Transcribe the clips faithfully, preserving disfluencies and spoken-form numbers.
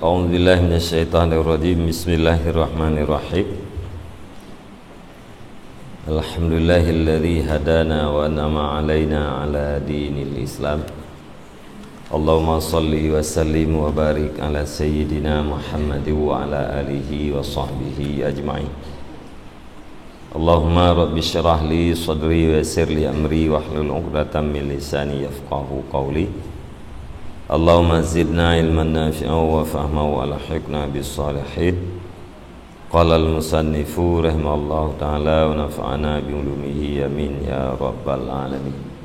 أعوذ بالله من الشيطان الرجيم. بسم الله الرحمن الرحيم. الحمد لله الذي هدانا وأنعم علينا على دين الإسلام. اللهم صل وسلم وبارك على سيدنا محمد وعلى آله وصحبه أجمعين. اللهم رب اشرح لي صدري ويسر لي أمري واحلل عقدة من لساني يفقهوا قولي. اللهم زدنا علما نافعا وفهما وألحقنا بالصالحين. قال المصنف رحمه الله تعالى ونفعنا بعلومه آمين يا رب العالمين.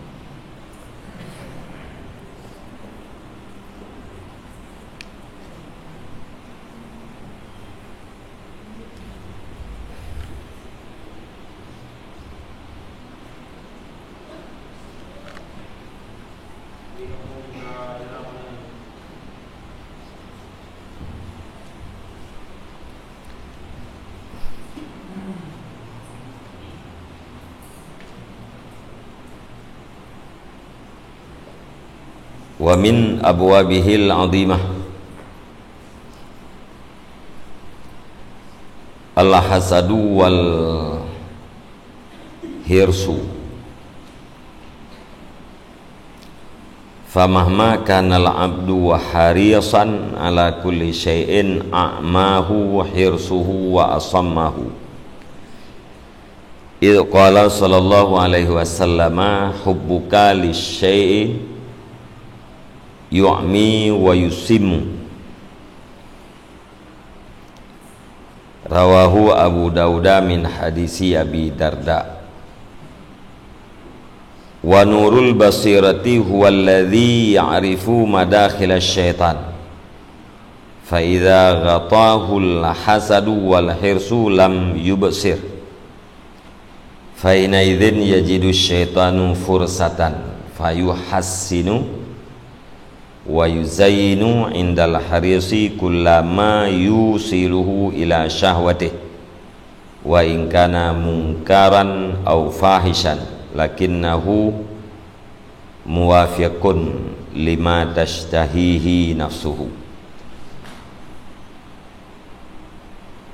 Wa min abwabihil azimah al-hasadu wal hirsu. Famahma kanal abdu harisan ala kulli syai'in a'mahu hirsuhu wa asammahu. Idh qala sallallahu alaihi wasallama hubbuka lisyai'i yu'mi wa yusimmu. Rawahu Abu Dauda min hadisi Abi Darda. Wa nurul basirati huwa alladhi ya'rifu madakhila syaitan. Fa idza ghatahul hasadu wal hirsu lam yubsir. Fa hina idzin yajidu syaitanu fursatan fayuhassinu wa yuzayyinu indal harisi kullama yusiluhu ila syahwatih, wa in kana munkaran au fahishan, lakinnahu muwafiqun lima tashtahihi nafsuhu.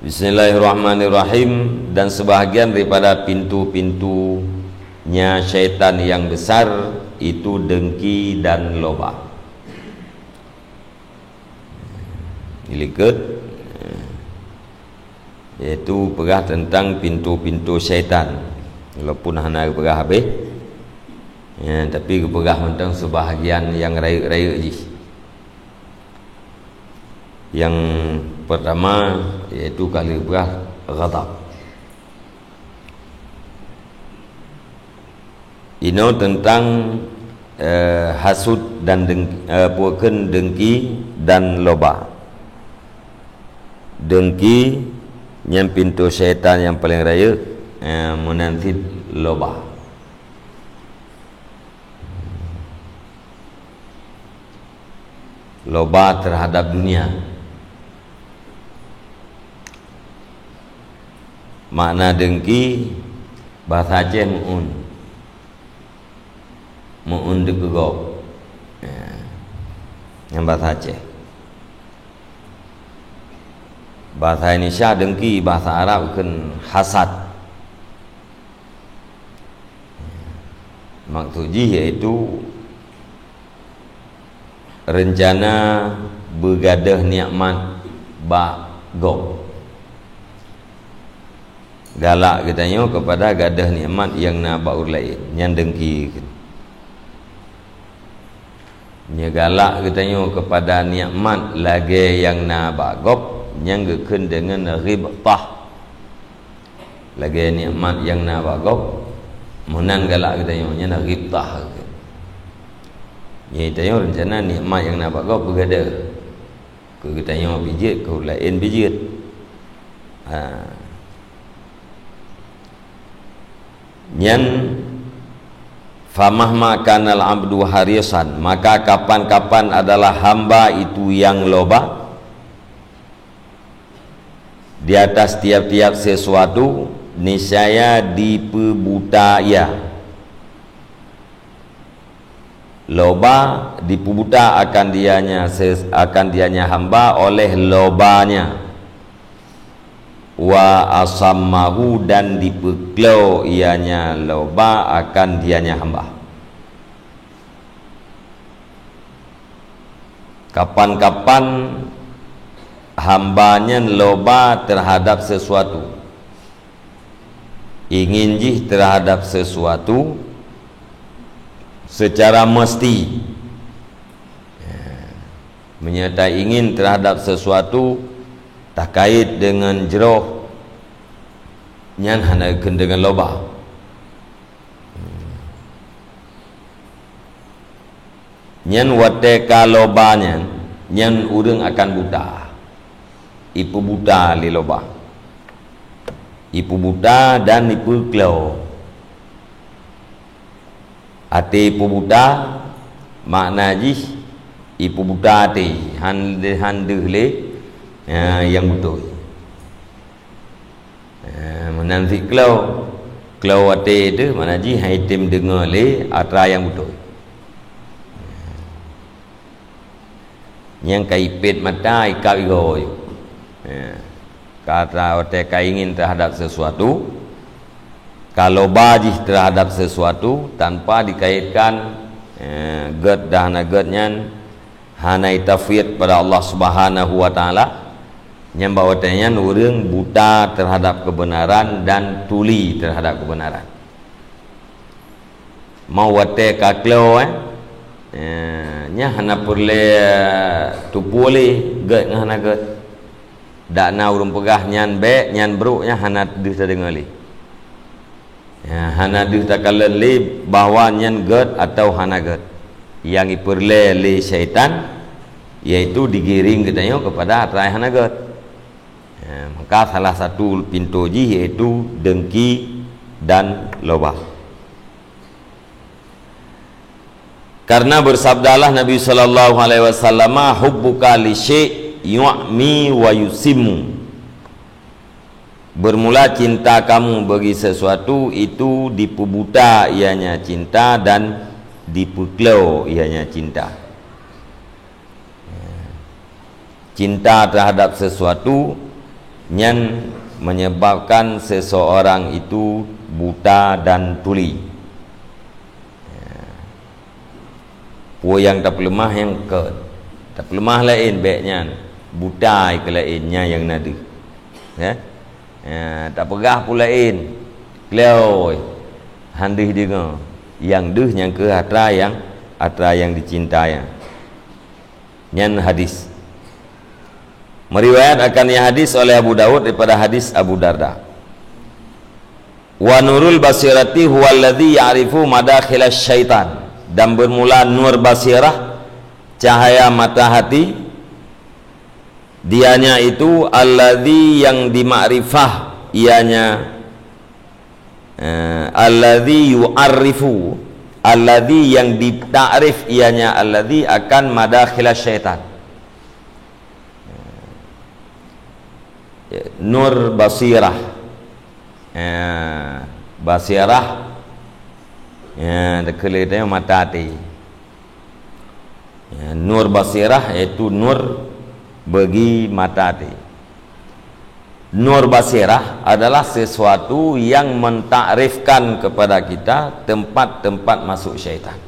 Bismillahirrahmanirrahim. Dan sebahagian daripada pintu-pintunya syaitan yang besar itu dengki dan loba. Dilikot, yaitu peugah tentang pintu-pintu syaitan. Walaupun hana geupeugah habéh, ya, tapi geupeugah mantong sebahagian yang rayeuk-rayeuk jih. Yang pertama yaitu ka lheueh peugah ghadab. Inoe tentang, eh, hasut dan deng-, eh, peue kheun dengki dan loba. Dengki nyan pintoe syaitan nyang paleng rayeuk, eh, meunan cit loba. Loba terhadap dunia. Makna dengki, bahasa Aceh meu'un. Meu'un dikeugok. Ya. Nyan bahasa Aceh. Bahasa Indonesia dengki, bahasa Arab kheun hasad. Maksud jih yaitu rencana beugadôh nikmat bak gob. Galak geutanyoe keupada gadôh nikmat nyang na bak ureuëng laén, nyan dengki. Nyoe galak geutanyoe keupada nikmat lagée nyang na bak gob, nyan geukheun deungon ghibtah. Lagée nikmat nyang na bak gob, meunan galak geutanyoe, nyan na ghibtah. Nyan tanyoe reuncana nikmat nyang na bak gob beugadôh. Keu geutanyoe bijeuet, keu laén bijeuet. Ha. Nyan, famahma kanal abdu harisan, maka kapan-kapan adalah hamba itu yang loba, di atas tiap-tiap sesuatu, niscaya dipeubuta ia. Loba dipeubuta akan dianya ses-, akan dianya hamba oleh lobanya. Wa asammahu, dan dipeuklo ianya loba akan dianya hamba. Kapan-kapan hamba nyan loba terhadap sesuatu, ingin jih terhadap sesuatu secara mesti. Meunyoe taingin terhadap sesuatu takait dengan jroh, nyan hana keuneuk dengan loba. Nyan watée ka loba nyan, nyan ureuëng akan buta. Ipeubuta lé loba. Ipeubuta dan ipeuklo. Até ipeubuta, makna jih ipeubuta até, han, han deuh lé, ya, nyang beutôi. Eh, meunan cit kleu. Kleu watée teuh, makna jih han item deungoe lé atra nyang beutôi. Nyang ka ipét mata, ikab igoe. Eh, ka atra watée ka ingin terhadap sesuatu, ka loba jih terhadap sesuatu tanpa dikaitkan, eh, gét dan hana gét nyan, hana itafwid pada Allah Subhanahu wa Taala, nyang bak watée nyan ureuëng buta terhadap kebenaran dan tuli terhadap kebenaran. Mau watée ka kleu, eh, eh, nyan hana peureulée tupeue lé gét ngon hana gét. Dak na ureuëng peugah nyan bék, nyan brok, nyan hana deuh tadeungoe lé. Ya, hana deuh takalon lé bahwa nyan gét atawa hana gét. Nyang ipeureulée lé syaitan, yaitu digiring geutanyoe kepada atra nyang hana gét. Ya, maka salah satu pintoe jih yaitu dengki dan loba. Karena bersabdalah Nabi sallallahu alaihi wasallam, "Hubbuka li syai' yu'mi wa yusimmu." Bermula cinta kamu bagi sesuatu itu dipeubuta ianya cinta dan dipeuklo ianya cinta. Cinta terhadap sesuatu nyan menyebabkan seseorang itu buta dan tuli. Peue nyang tapeuleumah nyang keu, tapeuleumah laén bék nyan, buta keu laén nyan nyang na deuh. Ya? Ya, tapeugah peue laén, kleu, han deuh deungoe. Nyang deuh nyang keu atra nyang, atra nyang dicinta nyan. Nyan hadis. Meriwayat akan nyan hadis oleh Abu Daud daripada hadis Abu Darda. "Wa nurul basirati huwallazi ya'rifu madakhilasy syaitan." Dan bermula nur basirah, cahaya mata hati, dianya itu allazi yang dimakrifah, ianya, eh, allazi yu'arrifu, allazi yang ditakrif, ianya allazi akan madakhilasy syaitan. Nur basirah. Ya, basirah. Ya, dikeuleh teuh mata hati. Ya, nur basirah yaitu nur bagi mata hati. Nur basirah adalah sesuatu yang mentakrifkan kepada kita tempat-tempat masuk syaitan.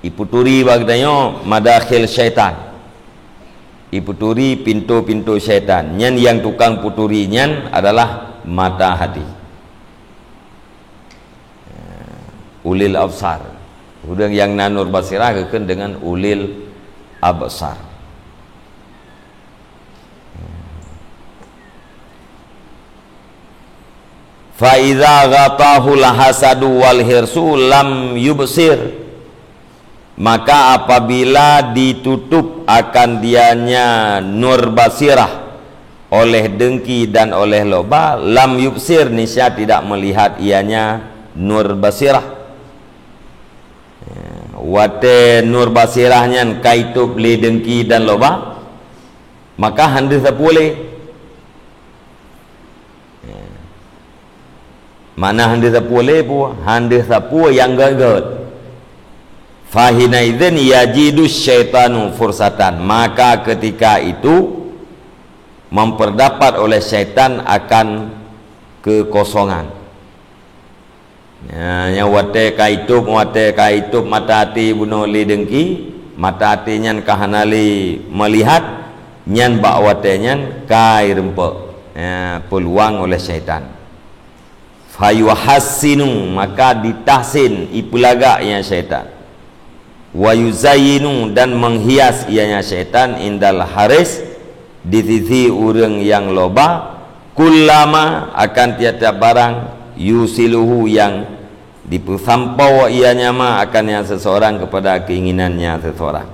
Iputuri bak geutanyoe madakhil syaitan. Iputuri pintoe-pintoe syaitan. Nyan nyang tukang puturi nyan adalah mata hati. Ulil absar. Ureuëng nyang na nur basirah geukheun deungon ulil absar. Fa iza ghatahul hasadu wal hirsu lam yubsir, maka apabila ditutup akan dianya nur basirah oleh dengki dan oleh loba, lam yubsir, niscaya tidak melihat ianya nur basirah. Watée nur basirah nyan ka itôb lé dengki dan loba, maka han deuh sapeue lé. Makna han deuh sapeue lé peue? Han deuh sapeue nyang gét-gét. Fahina idzin yajidu syaitanu fursatan, maka ketika itu memperdapat oleh syaitan akan kekosongan. Ya, nyang watée ka itôb, watée ka itôb mata até bunoe lé dengki, mata até nyan ka hana lé meulihat, nyan bak watée nyan ka ireumpok, ya, peuluang oleh syaitan. Fayuhassinu, maka ditahsin, ipeulagak nyan syaitan. Wa yuzayyinu, dan menghias ianya syaitan, indal haris, di sisi ureuëng nyang loba, kullama, akan tiap-tiap barang, yusiluhu, yang dipeusampoe ianya ma, akan nyan seseorang kepada keinginannya seseorang.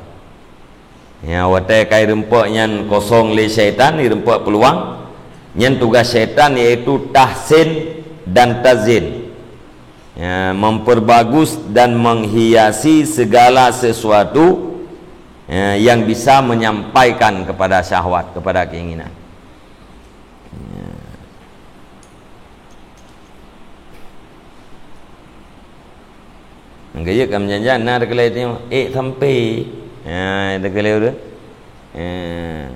Ya, watée ka ireumpok nyan kosong lé syaitan, ireumpok peuluang, nyan tugas syaitan yaitu tahsin dan tazyin. Ya, memperbagus dan menghiasi segala sesuatu, ya, yang bisa menyampaikan kepada syahwat, kepada keinginan. Ya. Geuyue ka meujanjan, na teukeulai teunyong, "Eh, sampe." Ha, teukeulai udah. Eh,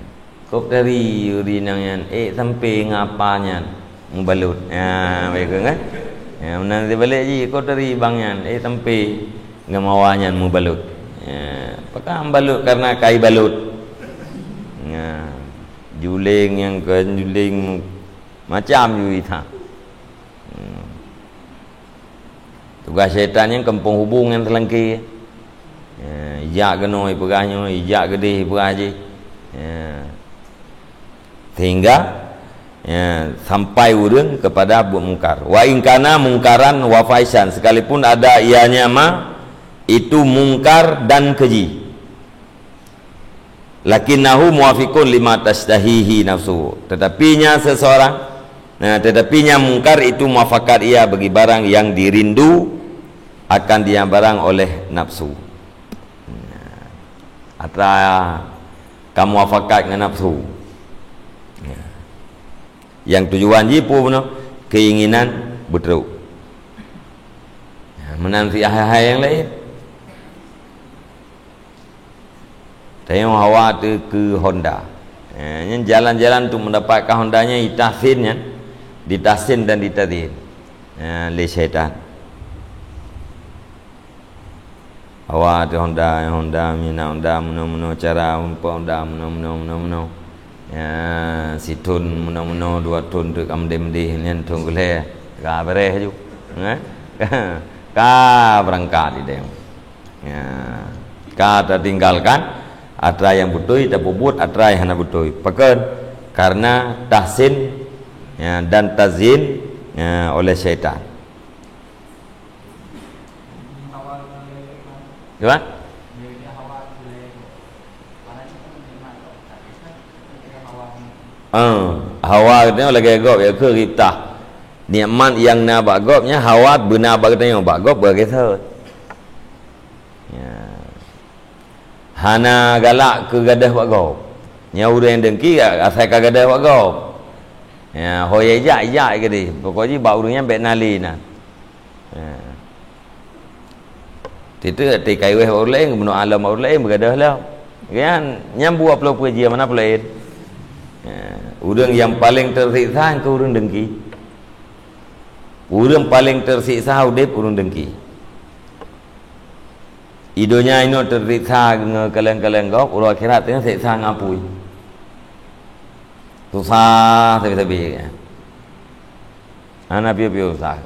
kop tari uri nang nyan, "Eh, sampe ngapa nyan?" Mubalot. Ha, baik kan? Ya, meunan sibalek ji, kop tari bang nyan, "Eh, sampe ngamawa nyan mubalot." Ya, pakam balot karena kai balot. Ya, juling nyang ke juling macam ju itha. Hmm. Tugaih syaitan nyan keumpung hubung nyan teulangke. Ya, ijak keunoe ipeugah nyoe, ijak keudeh ipeugah jih. Ya. Sehingga, ya, sampai ureuëng kepada buet mungkar. Wa in kana mungkaran wa fahisyatan, sekalipun ada ianya ma itu mungkar dan keji. Lakinnahu muwafiqun lima tashtahihi nafsuhu. Tetapinya seseorang, nah, tetapinya mungkar itu muafakat ia bagi barang yang dirindu akan dia barang oleh nafsu. Nah, atra kamu muafakat dengan nafsu. Ya. Yang tujuan jih peue bunoe? Keinginan beutrok. Ya, meunan si hai-hai yang lain. Tanyoe hawa teuh keu honda. Eh, nyan jalan-jalan untuk mendapatkan honda nyan itahsin nyan, ditahsin dan ditazyin. Eh, lé syaitan. Hawa teuh honda, honda, mina honda, meunoe-meunoe cara, umpat honda, meunoe-meunoe, meunoe-meunoe. Ya, sithon meunoe-meunoe, dua thon teuk ka meudeh-meudeh, nyan thon keulhèe, ka beureh aju. Eh? Ka beurangkat idéh. Ya, ka tatinggalkan atra nyang beutôi, tapeubuet atra nyang hana beutôi. Pakon? Karena tahsin, ya, dan tazyin, ya, oleh syaitan. Gimana? Ah, hawa geutanyoe lagèe gob, ya, keu ghibtah. Nikmat nyang na bak gob nyan hawa beuna bak geutanyoe, bak gob beugaséh. Ya. Hana galak keu gadôh bak gob. Nyan ureuëng nyang dengki asai ka gadôh bak gob. Ya, ho ijak, ijak keudeh. Pokok jih bak ureuëng nyan bèk na lé na. Ha. Teuteuek teuka iweh bak ureueng laén, geubunoe alam bak ureueng laén, beugadôh lom. Nyan, nyan buet pulo-pulo jih, mana pulo laén. Ha. Ureueng nyang paleng teusiksa keu ureueng dengki. Ureueng paleng teusiksa udeb ureueng dengki. I donya inoe teusiksa ngon kaleng-kaleng gob, uroe akhirat teungoh seksa ngon apui. Susah sabe-sabe. Hana piôh-piôh usah.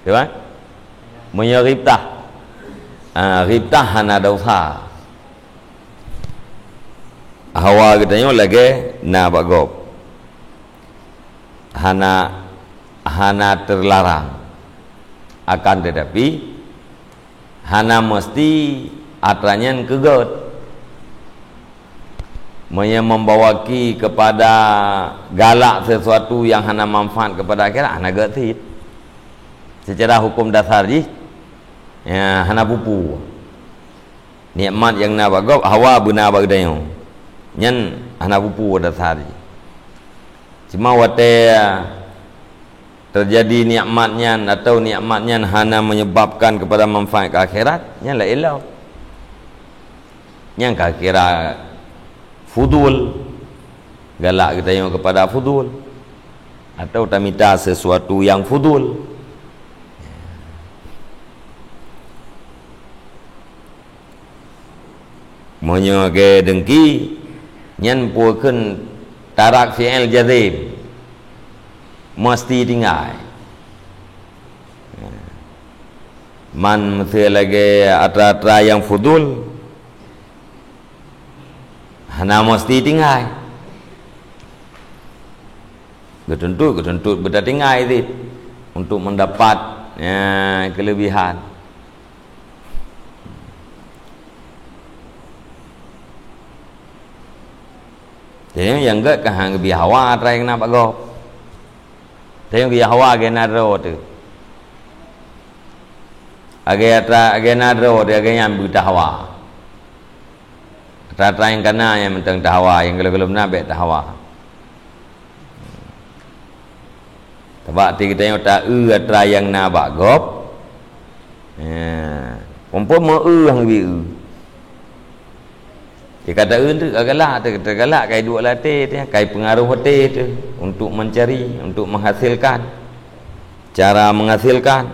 Kiban? Meunyoe ghibtah. Ah, ghibtah hana desya. Hawa geutanyoe lagèe na bak gob. Hana, hana teularang. Akan teutapi, hana meuseuti atra nyan keu gèt. Meunyoe membawaki keupada galak sisuatu nyang hana manfaat keupada akhirat, hana gèt cit. Seucara huköm dasar jih, ya, hana peue-peue. Nikmat nyang na bak gob, hawa beuna bak geutanyoe. Nyan hana peue-peue dasar jih. Cuma watèe teujadi nikmat nyan atau nikmat nyan hana menyebabkan kepada manfaat ke akhirat, nyan laén lom. Nyan ka kira fudul, galak geutanyoe kepada fudul, atau tamita sesuatu yang fudul. Meunyoe lagée deungki, nyan peue kheun tarak fi'il jazim, meusti tinggai. Man meusé lagée atra-atra nyang fudul, hana meusti tinggai. Geutuntut, geutuntut beutatinggai cit untuk mendapat, ya, kelebihan. Jadi nyang gét ka han geubri hawa atra nyang na bak gob. Tapi geubri hawa lagée na droe teuh. Lagée atra, lagée na droe teuh, lagée nyan beu tahawa. Atra-atra nyang kana nyang mantong tahawa, nyang gohlom-gohlom na bék tahawa. Sabab até geutanyoe ta-eu atra nyang na bak gob. Ya. Phon-phon meu-eu han geubri eu. Di kata eu tu galak, teugalak kai duek lam até teuh, kai peungaroh até teuh untuk mencari, untuk menghasilkan. Cara menghasilkan.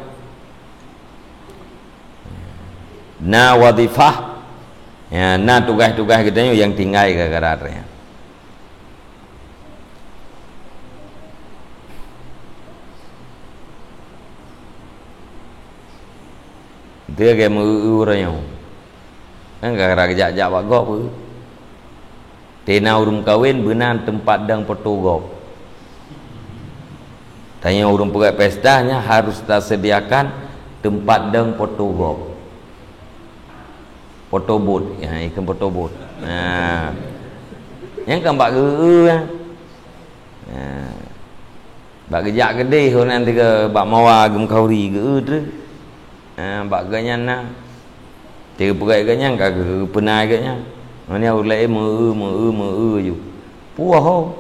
Na wadhifah, ya, na tugaih-tugaih geutanyoe nyang tinggai gara-gara atra nyan. Dia lagée meu-eu uroe nyoe. Kan gara-gara geujak-jak bak gob. Tena ureuëng meukawen beunan teumpat dong poto gob. Tanyoe ureuëng peugét pesta nyan harus tasediakan teumpat dong poto gob. Poto bot, ya, ikon poto bot. Nah. Nyang kan bak geu-eu, ya. Nah. Bak geujak keudeh, ureuëng nyan teuka bak mawa geumeukauri geu-eu treuk. Ha, bak geuh nyan na. Teupeugah geuh nyan ka geupeuna geuh nyan. Ngon nyan ureuëng laén meu-eu, meu-eu, meu-eu ju. Puih ho.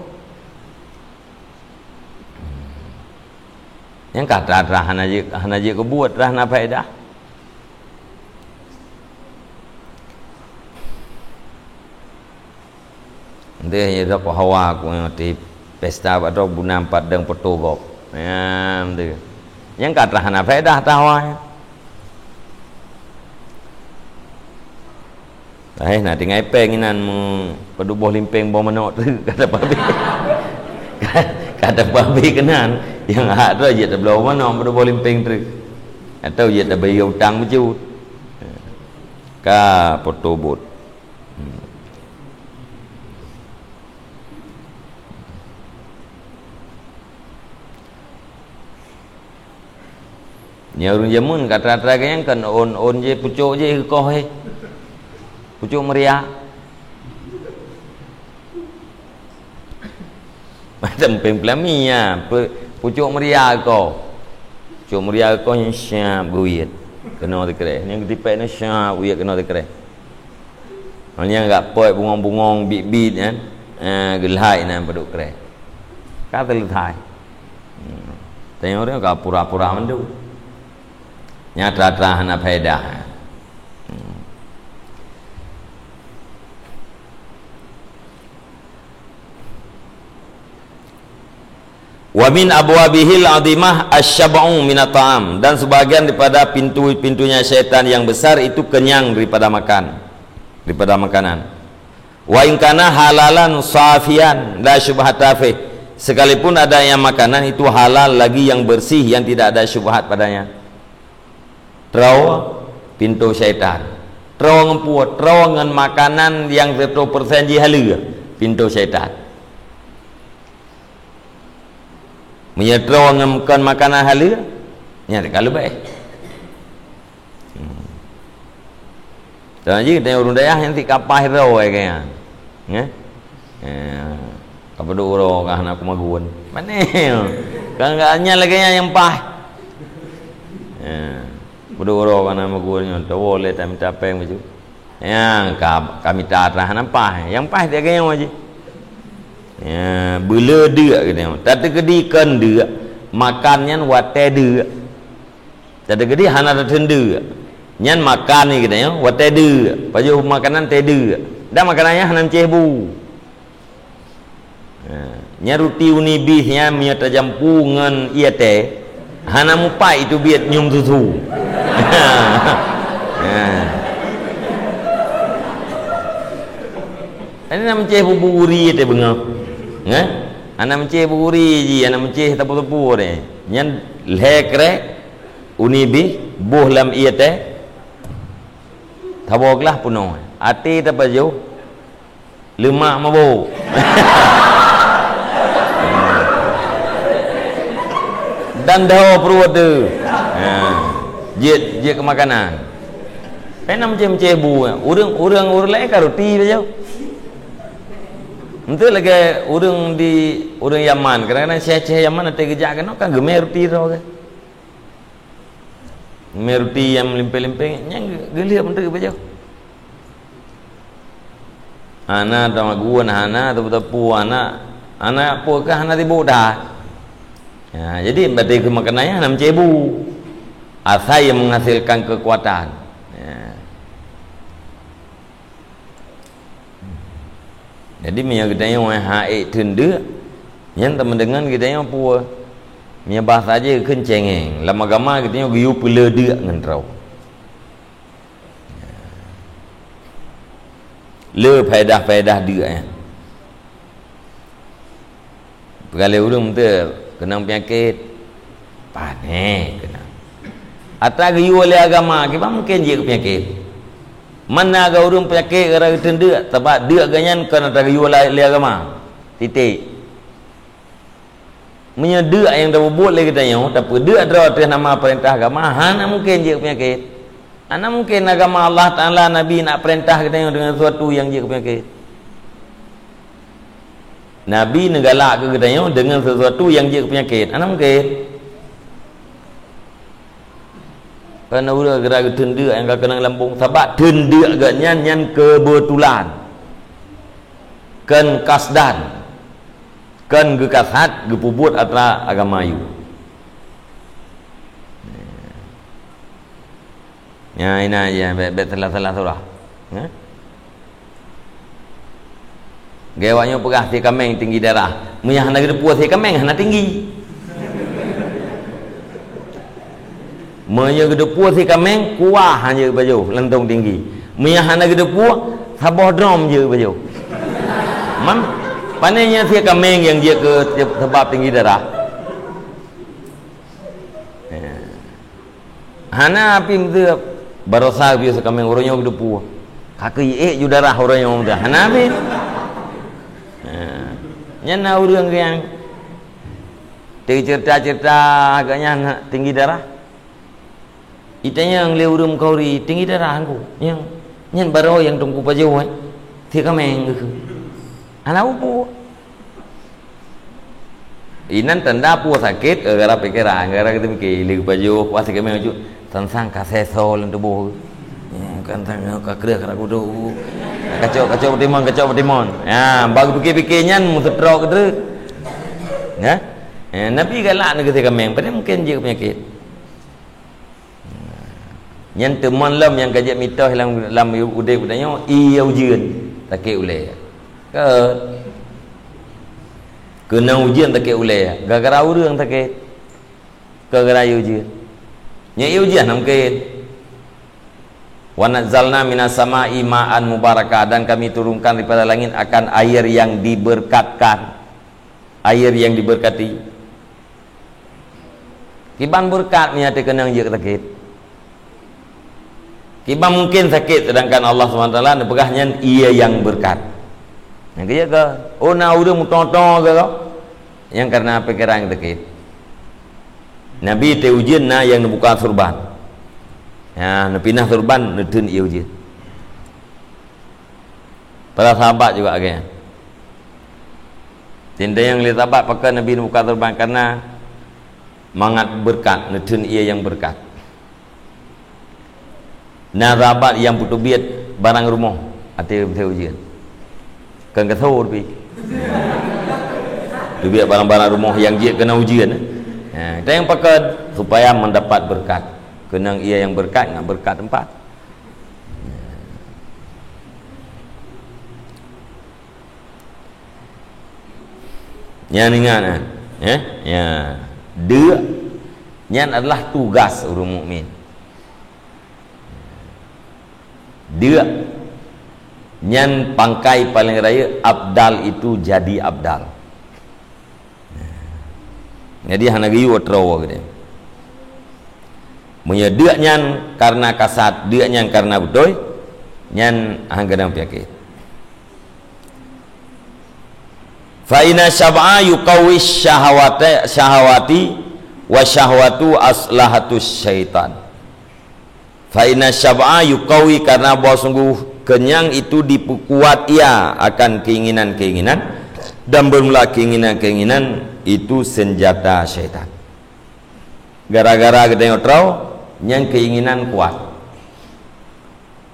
Nyang ka tra-tra hana jeuet, hana jeuet keu buet, tra hana faedah. Deh, ya, dok hawa ku nyoe ti pesta bak droe buna empat deng poto gob. Nyan tu. Nyang ka tra hana faedah ta hawa nyan. Eh, na tinggai péng inan meu peuduboh limpéng boh manok tu kata pabe. Kata pabe keunan, nyang hak droe jeuet tabloe boh manok peuduboh limpéng tu. Atau jeuet tabayeue utang bacut. Ka poto bot. Hmm. Nyan ureuëng jameun ka tra-tra geuh nyan kan ôn-ôn jih, pucok jih geukoh, eh. Pucok meuria. Macam péng peulami, ya. Pu-, pucok meuria ko. Pucok meuria ko nyan siap geuwiet. Keunoe teukreh. Nyang geutipék nyan siap geuwiet keunoe teukreh. Nyang gak pot bungong-bungong bit-bit nyan. Eh, geulhai nyan padub kreh. Ka teulhai. Hmm. Tanyoe ureuëng ka pura-pura mandum. Nyan tra-tra hana faedah. Hmm. Wa min abwabihil azimah asy-syab'u minat ta'am, dan sebagian daripada pintu-pintunya syaitan yang besar itu kenyang daripada makan, daripada makanan. Wa in kana halalan safian la syubhata fih, sekalipun adanya makanan itu halal lagi yang bersih yang tidak ada syubhat padanya. Troe pintoe syaitan. Troe ngon peue? Troe ngon makanan nyang seratus persen jih haleue, pintoe syaitan. Meunyoe troe ngon kon makanan haleue, nyan ka leubeh. Hmm. Contoh jih, ureuëng dayah nyang tik ka paih droe kaya nyan. Nggih? Eh, ka padub uroe ka hana kumagun. Mane? Ka, ka nyan lagée nyan nyang paih. Eh, padub uroe ka hana magun nyoe, tawoe lé tamita péng bacut. Nyang ka, ka mita atra hana paih. Nyang paih lagée nyoe jih. Ya, beuleu deuk geutanyoe. Tateukeudi kon deuk, Makan nyan watée deuk. Jadi geude hana tateun deuk. Nyan makan ni geutanyoe watée deuk. Pajoh makanan tée deuk. Dan makanan nyan hana meucéh bu. Ha, nyan ruti uni bih nyan meunyoe tajampu ngon ié teh, hana mupat itu biet nyoe susu. Ha. Ini na meucéh bu guri teh beungoh. Nggak? Hana meucéh bu guri ji, hana meucéh teupeu-teupeu deh. Nyan lhée krek uni bih boh lam ié teh. Saboh glah peunoh. Até tapajoh, leumak mabök. Dan dho pruet tu. Ha. Jeuet, jeuet keu makanan. Pena meucéh-meucéh bu. Ureuëng, ureuëng, ureuëng laén ka ruti saja. Enteuk lagée ureuëng di, ureuëng Yaman. Kadang-kadang syekh-syekh Yaman até geujak keunoe kan geumé ruti droe. Mé ruti nyang meulimpéng-limpéng, nyang geuliep meuteuk bajée. Hana tamagun, hana teupeu-teupeu, hana, hana peue kah, hana sibuk that. Ya, jadi batée keu makanan nyan hana meucéh bu. Asai yang menghasilkan kekuatan. Ya. Jadi, meunyoe geutanyoe hai ék teundeuk, nyan teuma deungon geutanyoe peue? Meunyoe bahasa jih kheun cengeng. Lam agama geutanyoe geuyue peuleudeuk ngon droe. Le faedah-faedah deuk nyan. Peugaleh ureuëng beutôi keunong peunyakét, pané keunong. Atra geuyue lé agama, kiban mungken jeuet keu peunyakét. Mana agak ureuëng peunyakét gara-gara teundeuk, sabab deuk geuh nyan kon atra geuyue lé, lé agama. Titik. Meunyoe deuk nyang tapeubuet lé geutanyoe, tapeudeuk droe ateueh nama peurintah agama, hana mungken jeuet keu peunyakét. Hana mungken agama Allah Taala, Nabi nak peurintah geutanyoe deungon sesuatu nyang jeuet keu peunyakét. Nabi neugalak keu geutanyoe deungon sesuatu nyang jeuet keu peunyakét. Hana mungken. Karena ureuëng geura geuteundeuk nyang ka keunong lambong, sabab teundeuk geuh nyan, nyan keubeutulan. Kon kasdan. Kon geukasad, geupeubuet atra agama yue. Ya, ina ya, bèk, bèk salah-salah surah. Ya. Gaya awak nyoe peugah sie kaméng tinggi darah. Meunyo hana geuteupeue sie kaméng hana tinggi. Meunyo geuteupeue sie kaméng kuah hana pajoh lantong tinggi. Meunyo hana geuteupeue saboh drom jeuet pajoh. Man, pane nyan sie kaméng nyang jeuet keu sebab tinggi darah. Ya. Hana api meuteuk barosa geuyue sie kaméng uroe nyoe geuteupeue. Ka keuh ék ju darah uroe nyoe meuteuk. Hana api. Ha. Nyan na ureuëng nyang teuceurita-ceurita agak nyan tinggi darah. Itanyong lé ureuëng Bukhari, tinggi darah ngku. Nyang nyan baroe nyang teungku pajoh, eh. Sie kaméng geukheun. Hana upu. Inan tanda peue sakét, eh, gara pikeran, gara kita mikir, lé pajoh, kuah sie kaméng ujuk, sang-sang ka seso lam tuboh. Ya, kan sang ka kreueh ka kudo. Kacok, kacok beutimon, kacok beutimon. Ya, bak pikir-pikir nyan meuseutro keudroe. Ya. Eh, Nabi galak neu sie kaméng, padahai mungken jeuet peunyakét. Nyan teuma lom nyang ka jeuet mitos lam, lam udeb geutanyoe, ié ujeuen sakét ulée. Ka. Keunong ujeuen sakét ulée, gara-gara ureuëng sakét. Gara-gara ié ujeuen. Nyan ié ujeuen hana mungken. "Wa nazzalna minas sama'i ma'an mubaraka," dan Kami turunkan daripada langit akan air yang diberkatkan. Air yang diberkati. Kiban beureukat meunyo teukeunong jeuet sakét. Kiban mungken sakét, sedangkan Allah Subhanahu Wa Taala neupeugah nyan ié nyang beureukat. Nyang keujeuet keu, oh, na ureuëng meutoe-toe keu kau, nyang karena pikeran sakét. Nabi teuh ujeuen na nyang neubuka surban. Ya, neupinah surban, neuteun ié ujeuen. Para sahabat juga lagée nyan. Tintayong lé sahabat pakon Nabi neubuka surban, karena mangat beureukat, neuteun ié nyang beureukat. Na sahabat nyang peuteubiet barang rumoh ateueh ujeuen. Kon gasoe pih. Teubiet barang-barang rumoh nyang jeuet keu na ujeuen. Ha, kita nyang pakon supaya mendapat berkat. Keunong ia nyang berkat ngon berkat teumpat. Nyan ingat, eh? Eh? Ya. Deuk nyan adalah tugas ureuëng mukmin. Deuk nyan pangkai paling rayeuk, abdal itu jadi abdal. Jadi hana geuyue troe geude. Meunyoe deuk nyan karena kasat, deuk nyan karena beutôi, nyan hana geunang peunyakét. Fa inna syab'a yuqawwi syahawati, syahawati wa syahwatu aslahatus syaitan. Fa inna syab'a yuqawwi, karena bahwa sungguh kenyang itu diperkuat ia akan keinginan-keinginan, dan bermula keinginan-keinginan itu senjata syaitan. Gara-gara geutanyoe troe, nyan keinginan kuat.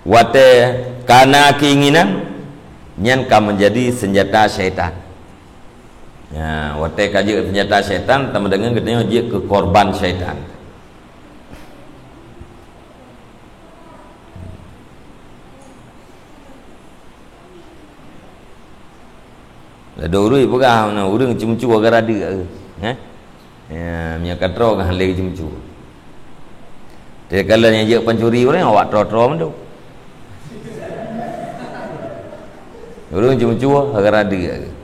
Watée kana keinginan, nyan ka menjadi senjata syaitan. Ya, watée ka jeuet senjata syaitan, tameudeungon geutanyoe jeuet keu korban syaitan. Ladôm ureuëng peugah na ureuëng ceumeucue gara deuk, eh? Ya, meunyoe ka troe kan lé ceumeucue. Tapi kalau nyang jeuet pancuri ureuëng awak troe-troe mandum. Ureuëng ceumeucue gara deuk.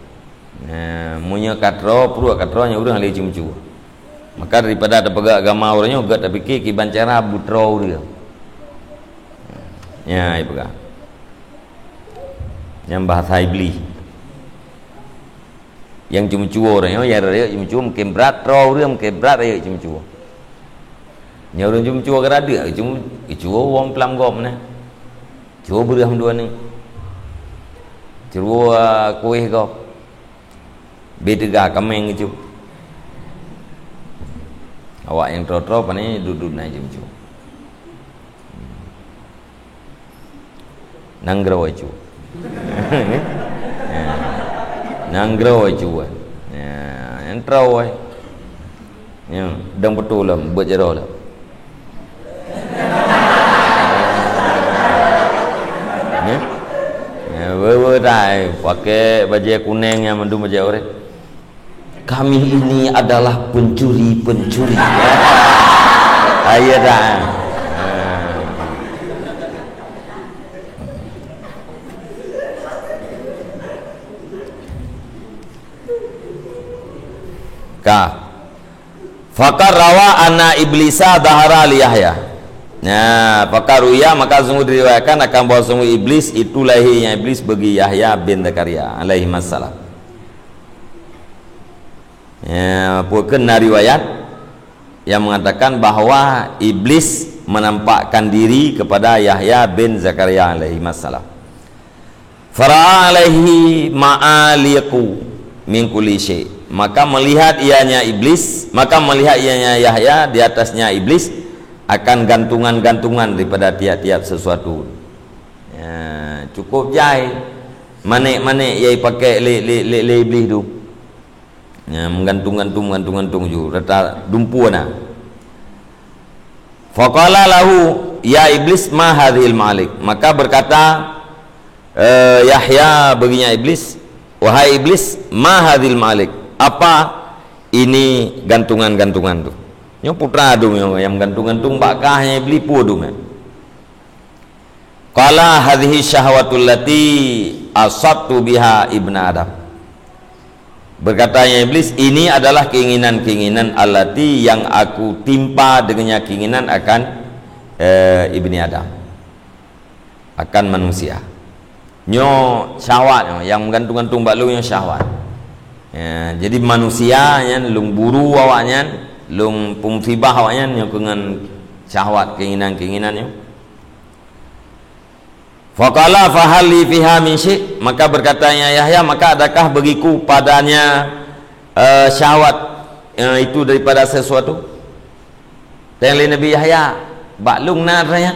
Nah, meunyoe ka troe, pruet ka troe, nyan ureuëng lé ceumeucue. Maka daripada tapeugah agama ureuëng nyoe, gét tapike kiban cara beutroe ureuëng. Ya, ipeugah. Nyang bahasa Iblih. Nyang ceumeucue ureuëng nyoe, nyang rayeuk ceumeucue mungkin brat, troe ureuëng mungkin brat rayeuk ceumeucue. Nyang ureuëng ceumeucue gara deuk, cuma, cue wong plam gob meunan. Cue beureuh meudua ni. Cue kueh gob. Bit teuga kameng itu. Awak nyang troe-troe pane dudu na jeuem cu. Nanggroe cu. Nanggroe cu. Ya, nyang troe. Ya, dang beutôi lom, buet jaroe lom. Ya. Ya, wewe tai, pakai bajée kuneng nyang mandum bajée oranye. Kami ini adalah pencuri-pencuri. Ayo dah. Ka. Faqad rawa anna iblisa dhahara li Yahya. Nah, faqad ruya, maka sungguh diriwayatkan akan bahwa sungguh iblis itu lahirnya iblis bagi Yahya bin Zakaria alaihi wassalam. Ya, pokoknya na riwayat yang mengatakan bahwa iblis menampakkan diri kepada Yahya bin Zakaria alaihi wassalam. Fara'a alaihi ma'aliqu min kulli syai. Maka melihat ianya iblis, maka melihat ianya Yahya di atasnya iblis akan gantungan-gantungan daripada tiap-tiap sesuatu. Ya, cukup jai manék-manék yang dipakai lé, lé, lé, lé iblis tu. Ya, menggantung-gantung, menggantung-gantung ju rata dumpu na. Faqala lahu, "Ya Iblis, ma hadhil ma'alik?" Maka berkata, eh, Yahya baginya Iblis, "Wahai Iblis, ma hadhil ma'alik? Apa ini gantungan-gantungan tu?" Nyoe putra dum nyang gantung-gantung bak kah nyang Iblis pun dum. Qala, "Hadhihi syahwatul lati asabtu biha ibna Adam." Berkatanya Iblis, "Ini adalah keinginan-keinginan allati yang aku timpa dengannya keinginan akan, eh, ibni Adam, akan manusia." Nyoe syahwat nyoe, nyang meugantung-gantung bak lôn nyoe syahwat. Ya, jadi manusia nyan lôn buru awaknyan, lôn peusibah awaknyan nyoe keu ngon syahwat, keinginan-keinginan nyoe. Faqala, "Fahal li fiha min syai'?" Maka berkatanya Yahya, "Maka adakah bagiku padanya, eh, syahwat, eh, itu daripada sesuatu?" Tanyong lé Nabi Yahya, "Bak lôn na raya?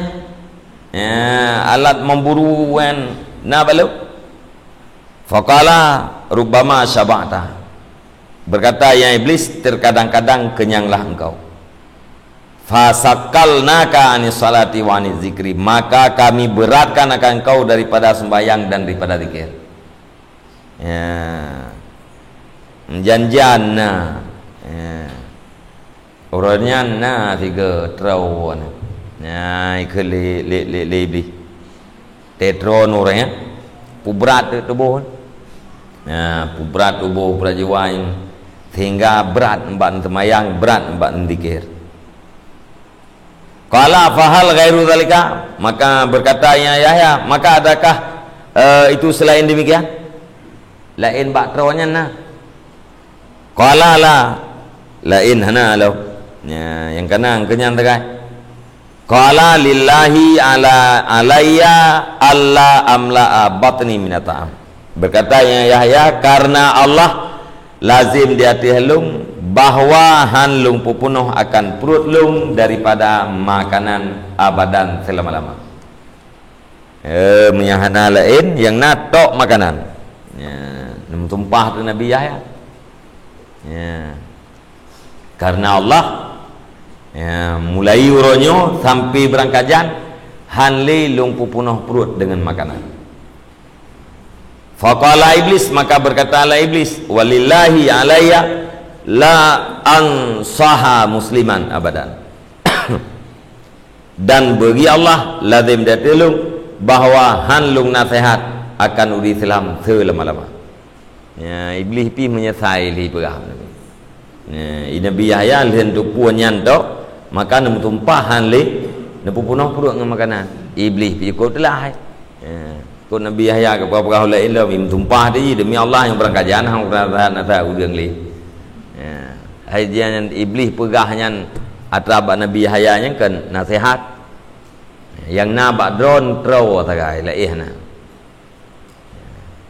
Ya, alat memburu wan na bak lôn?" Faqala, "Rubbama syaba'ta." Berkata, "Ya Iblis, terkadang-kadang kenyanglah engkau. Fasakkalnaka anis salati wa aniz zikri, maka kami beratkan akan engkau daripada sembahyang dan daripada zikir." Ya. Janjian na. Ya. Uroe nyan na tiga troe na. Nah, ikheun lé, lé, lé, lé Iblih. Teutroe nuré, ya. Peubrat tuboh. Nah, peubrat tuboh peurajuan, sehingga brat bak seumayang, brat bak zikir. Qala, "Fahal ghairu zalika?" Maka berkata, "Ya Yahya, maka adakah, eh, itu selain demikian? Laén bak troe nyan na?" Qala, "La." Laén hana lom. Nya, nyang kana keunyan sagai. Qala, "Lillahi ala, alayya alla amla'a batni minat ta'am." Berkata, "Ya Yahya, karena Allah lazim di ateueh lôn bahwa han lôn peupunoh akan pruet lôn daripada makanan abadan seulama-lama." Eh, meunyo hana laén, nyang na tok makanan. Ya, neumeutumpah tu Nabi Yahya. Ya. Karena Allah, ya, mulai uroe nyoe sampai beurangkajan, han lé lôn peupunoh pruet deungon makanan. Faqala Iblis, maka berkatalah Iblis, "Walillahi alayya la ansaha musliman abadan." Dan bagi Allah lazim di ateueh lôn bahwa han lôn naseuhat akan ureuëng Islam seulama-lama. Ya, Iblih pih meunyeusai lé peugah. Ya, Nabi Yahya lheueh teupeu nyan tok, maka neumeutumpah han lé neupeupunoh pruet ngon makanan. Iblih pih ikot teulah. Ya. Kon Nabi Yahya ka peugah-peugah ulée ilom, im tumpah teuh demi Allah nyang beurangkajan, hana pernah that na that ureuëng lé. Ya. Hai dia nyan Iblih peugah nyan atra bak Nabi Yahya nyan kan nasihat. Yang na bak droe troe sagai laén na.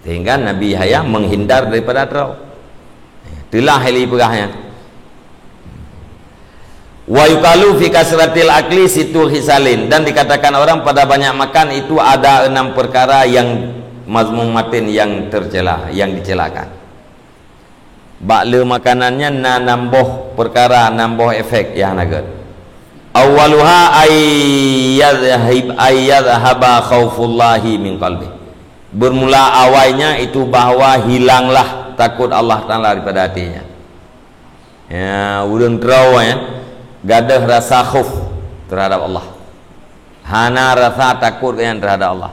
Sehingga Nabi Yahya menghindar daripada troe. Teulah Iblih peugah nyan. Wa yuqalu fi kasratil akli sittu khisalin, dan dikatakan orang pada banyak makan itu ada enam perkara yang mazmumatin, yang tercela, yang dicelakan. Bak le makanan nyan na nam boh perkara, nam boh efek nyang hana gét. Awwaluha ay yadhhib, ay yadhhaba khaufullahi min qalbi. Bermula awainya itu bahwa hilanglah takut Allah Taala daripada hatinya. Ya, ureuëng troe nyan gadôh rasa khauf terhadap Allah. Hana rasa takot nyan terhadap Allah.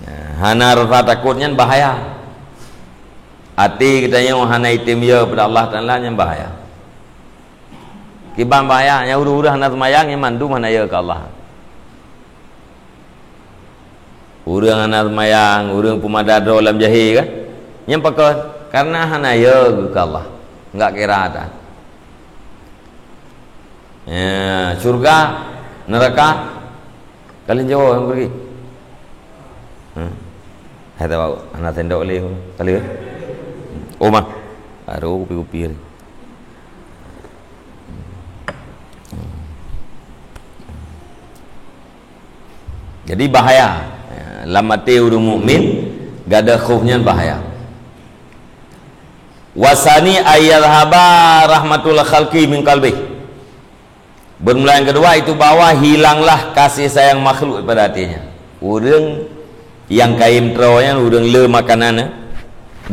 Ya, hana rasa takot nyan bahaya. Até geutanyoe hana item yö pada Allah Taala nyan bahaya. Kiban bahaya, nyang ureuëng-ureuëng hana seumayang nyan mandum hana yö keu Allah. Ureuëng hana seumayang, ureuëng peumada droe lam jahé kan? Nyan pakon? Karena hana yö geuh keu Allah. Enggak kira ata. Ya, syurga, neraka, kalian jawab yang pergi. Hmm. Hai tahu, hana sendok lé. Kali ya? Oh, mah. Baru kupi-kupi hari. Jadi bahaya. Ya, lam até ureuëng mukmin gadôh khauf nyan bahaya. Wasani ayyadhhaba rahmatul khalqi min qalbih. Bermula yang kedua itu bahwa hilanglah kasih sayang makhluk daripada hatinya. Ureuëng nyang kayém troe nyan, ureuëng le makanan, eh,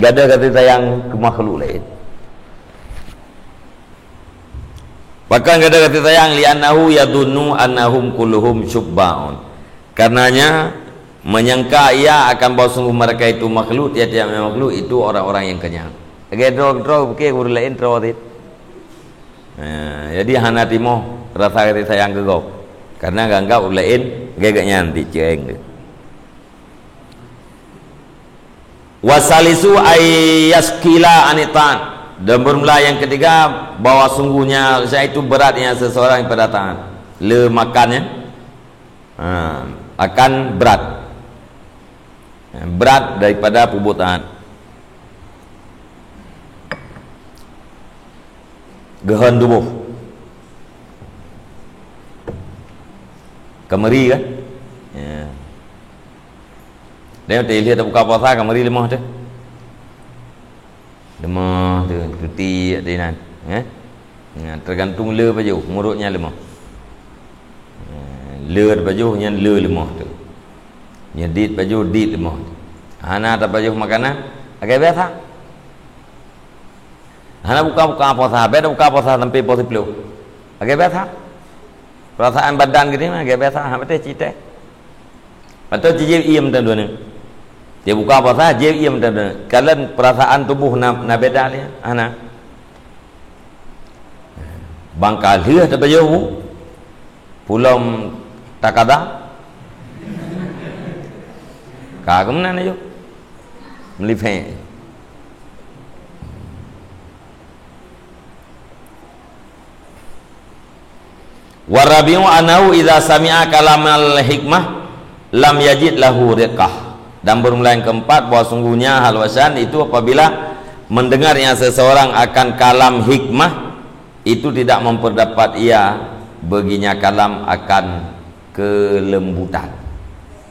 gadôh kasih sayang keu makhluk laén. Bahkan gadôh kasih sayang, "Li'annahu yadhunnu annahum kulluhum syubbaun." Karenanya menyangka ia akan bahwa sungguh mereka itu makhluk, tiap-tiap makhluk itu orang-orang yang kenyang. Lagée droe-droe pikir ureuëng laén troe cit. Ha, jadi hana timoh rasa kasih sayang keu gob. Karena geuanggap ureuëng laén lagée geuhnyan cit cireng geuh. Wasalisu ay yaskila anit ta'at. Dan bermula yang ketiga, bahwa sungguhnya saya itu beratnya seseorang pada taat. Le makannya, ha, akan berat. Berat daripada peubuet taat. Geuhon tuboh. Ka meuri kan? Ya. Dan teuh lheueh tabuka puasa ka meuri leumoh teuh. Leumoh tu, tuti di nan, eh? Nah, tergantung le pajoh, murut nyan leumoh. Eh, le pajoh nyan le leumoh tu. Nyan dit pajoh, dit leumoh tu. Hana tapajoh makanan, lagèe biasa. Hana buka-buka puasa, beda buka puasa sampai pukul sepuluh. Lagèe biasa. Perasaan badan gini mah lagèe biasa, ha, betul cerita. Atau jieb ie mantong dua ni. Dia buka puasa, jieb ie mantong dua ni. Kalau perasaan tubuh na, na beda dia, hana. Bangka lheueh tapajoh bu. Pulom takada. Ka kemana na yuk? Melipek. Warabiu annahu idza sami'a kalamal hikmah lam yajid lahu riqah. Dan bermula yang keempat, bahwa sungguhnya hal wasan itu apabila mendengar yang seseorang akan kalam hikmah, itu tidak memperdapat ia baginya kalam akan kelembutan.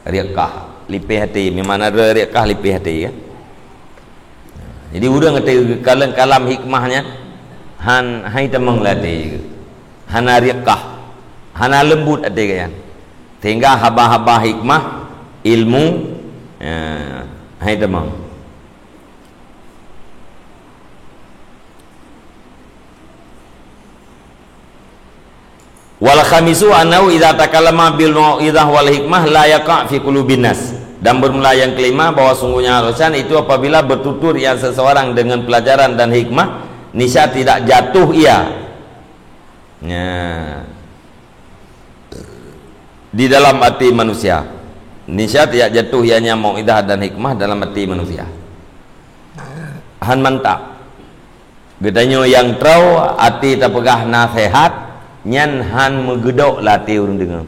Riqah, lipeh hati. Memang ada riqah, lipeh hati, kan? Jadi, ureuëng até kalam-kalam hikmah nyan han hai tamong lé até, hana riqah, hana lembut até geuh nyan. Sehingga haba-haba hikmah, ilmu, eh, hai tamong. Wal khamisu annahu idza takallama bil mau'izah wal hikmah la yaqa fi qulubin nas. Dan bermula yang kelima, bahwa sungguhnya hal wasan itu apabila bertutur ia seseorang dengan pelajaran dan hikmah, niscaya tidak jatuh ia. Ya. Di dalam hati manusia. Niscaya tidak jatuh ianya mau'izah dan hikmah dalam hati manusia. Han mantap. Geutanyoe nyang troe até tapeugah naseuhat, nyan han meugeudok lé até ureuëng deungoe.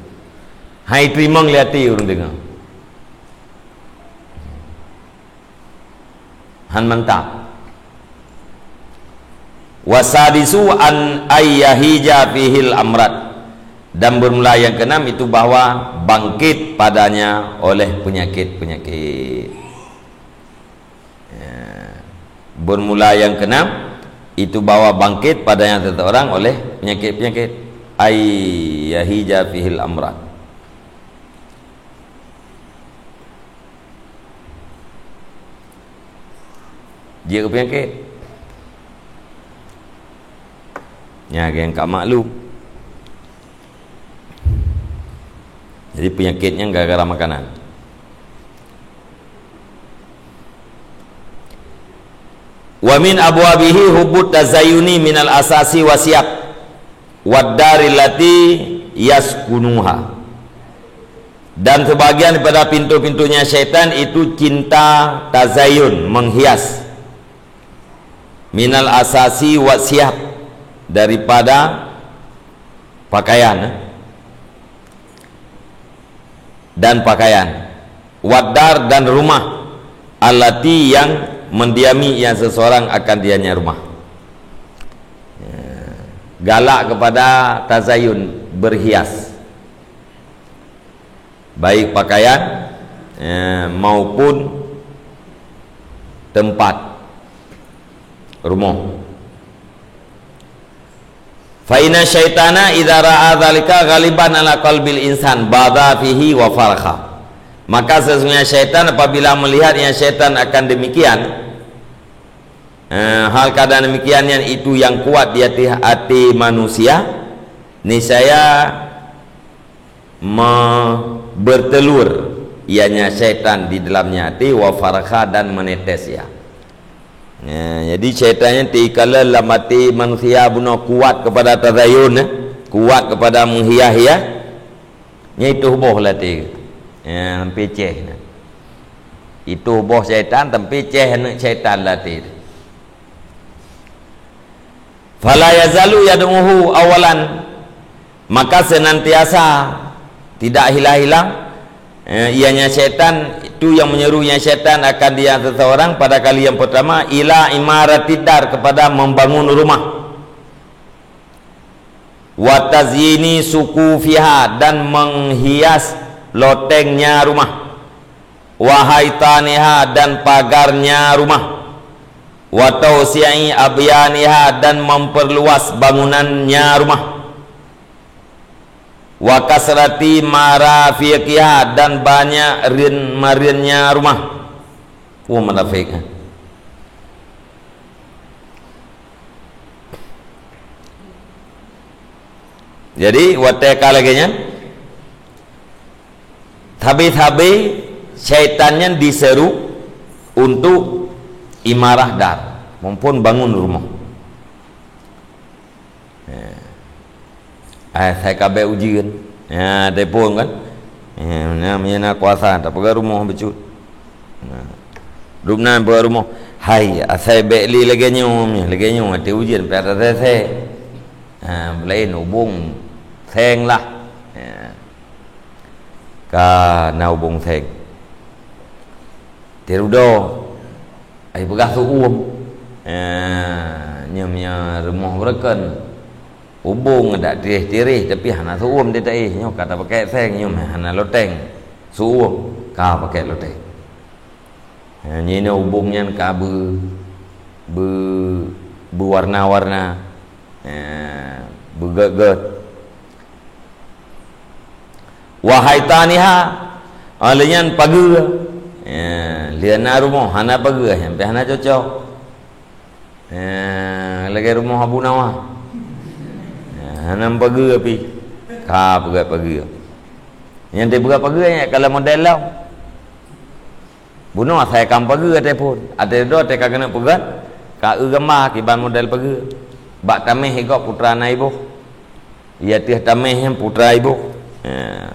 Hai teurimong lé até ureuëng deungoe. Han mantap. Wasadisu an ayyahija fihil amrad. Dan bermula yang keenam itu bahwa bangkit padanya oleh penyakit-penyakit. Ya. Bermula yang keenam, itu bahwa bangkit padanya seseorang oleh penyakit-penyakit. Ay yahija fihil amrad. Dia ke penyakit. Ya, yang kak maklum. Jadi penyakitnya gara-gara makanan. Wa min abwabihi hubbut tazayyuni minal asasi wasiyab wad daril lati yaskunuha. Dan sebagian daripada pintu-pintunya syaitan itu cinta tazayun, menghias. Minal asasi wasiyab, daripada pakaian, eh, dan pakaian, wadar dan rumah, allati yang mendiami yang seseorang akan dianya rumah. Ya. Galak kepada tazayun, berhias. Baik pakaian, eh, maupun tempat rumah. Fa inna syaitana idza ra'a dzalika ghaliban ala qalbil insan badha fihi wa farkha. Maka sesungguhnya syaitan apabila melihat yang syaitan akan demikian, eh, hal keadaan demikian yang itu yang kuat di hati, hati manusia, niscaya me-, bertelur, ianya syaitan di dalamnya hati, wa farkha, dan menetes ia. Ya, jadi syaitan nyan tikala lam hati manusia bunoe kuat kepada tazayun, eh, kuat kepada menghias-hias. Nya itu boh lati. Ya, sampai ceh. Itu boh syaitan, sampai ceh aneuk syaitan lati. Fala yazalu yad'uhu awalan, maka senantiasa tidak hilang-hilang, eh, ianya syaitan itu yang menyeru yang syaitan akan dia seseorang pada kali yang pertama ila imaratid dar, kepada membangun rumah, wa tazyini suqufiha, dan menghias lotengnya rumah, wa haitaniha, dan pagarnya rumah. Wa tausi'i abyaniha, dan memperluas bangunannya rumah. Wa kasrati marafiqiha, dan banyak rien-, mareennya rumah. Wa marafiq. Jadi, watée ka lagée nyan, sabe-sabe syaitan nyan diseru untuk imarah dar, muphom bangun rumoh. Eh. Ai, sai ka bèk ujeuen. Ya, telepon kan. Ya, na, meunyo na kuasa, tapeugah rumoh bacut. Nah. Dum na peugah rumoh. Hai, asai bèk lé lagèe nyoe, lagèe nyoe, watèe ujeuen pih asai-sai. Ha, laén ubông seng lah. Ya. Ka na ubông seng. Tirudo. Ai peugah seuuem. Eh, nyoe meunyo rumoh beureuken. Ubông dak tireh-tireh, tapi hana seuuem teuh taéh. Nyoe ka tapakèk seng, nyoe hana loteng. Seuuem ka pakèk loteng. Eh, nyoe ubông nyan ka beu, beu, beuwarna-warna. Eh, beugèt-gèt. Wa haitaniha, oh, lheueh nyan pageue. Ya, lheueh na rumoh hana pageue, nyan pih hana cocok. Ya, lagèe rumoh Abu Nawas. Ya, hana pageue pih. Ka peugah pageue. Nyan dipeugah pageue nyan kalau model lom. Bunoe asai ka pageue telepon. Ateueh droe teuka keuneuk peugöt, ka eu gamba kiban model pageue. Bak taméh igob putra na iboh. Iya teuh taméh nyan putra iboh. Ya.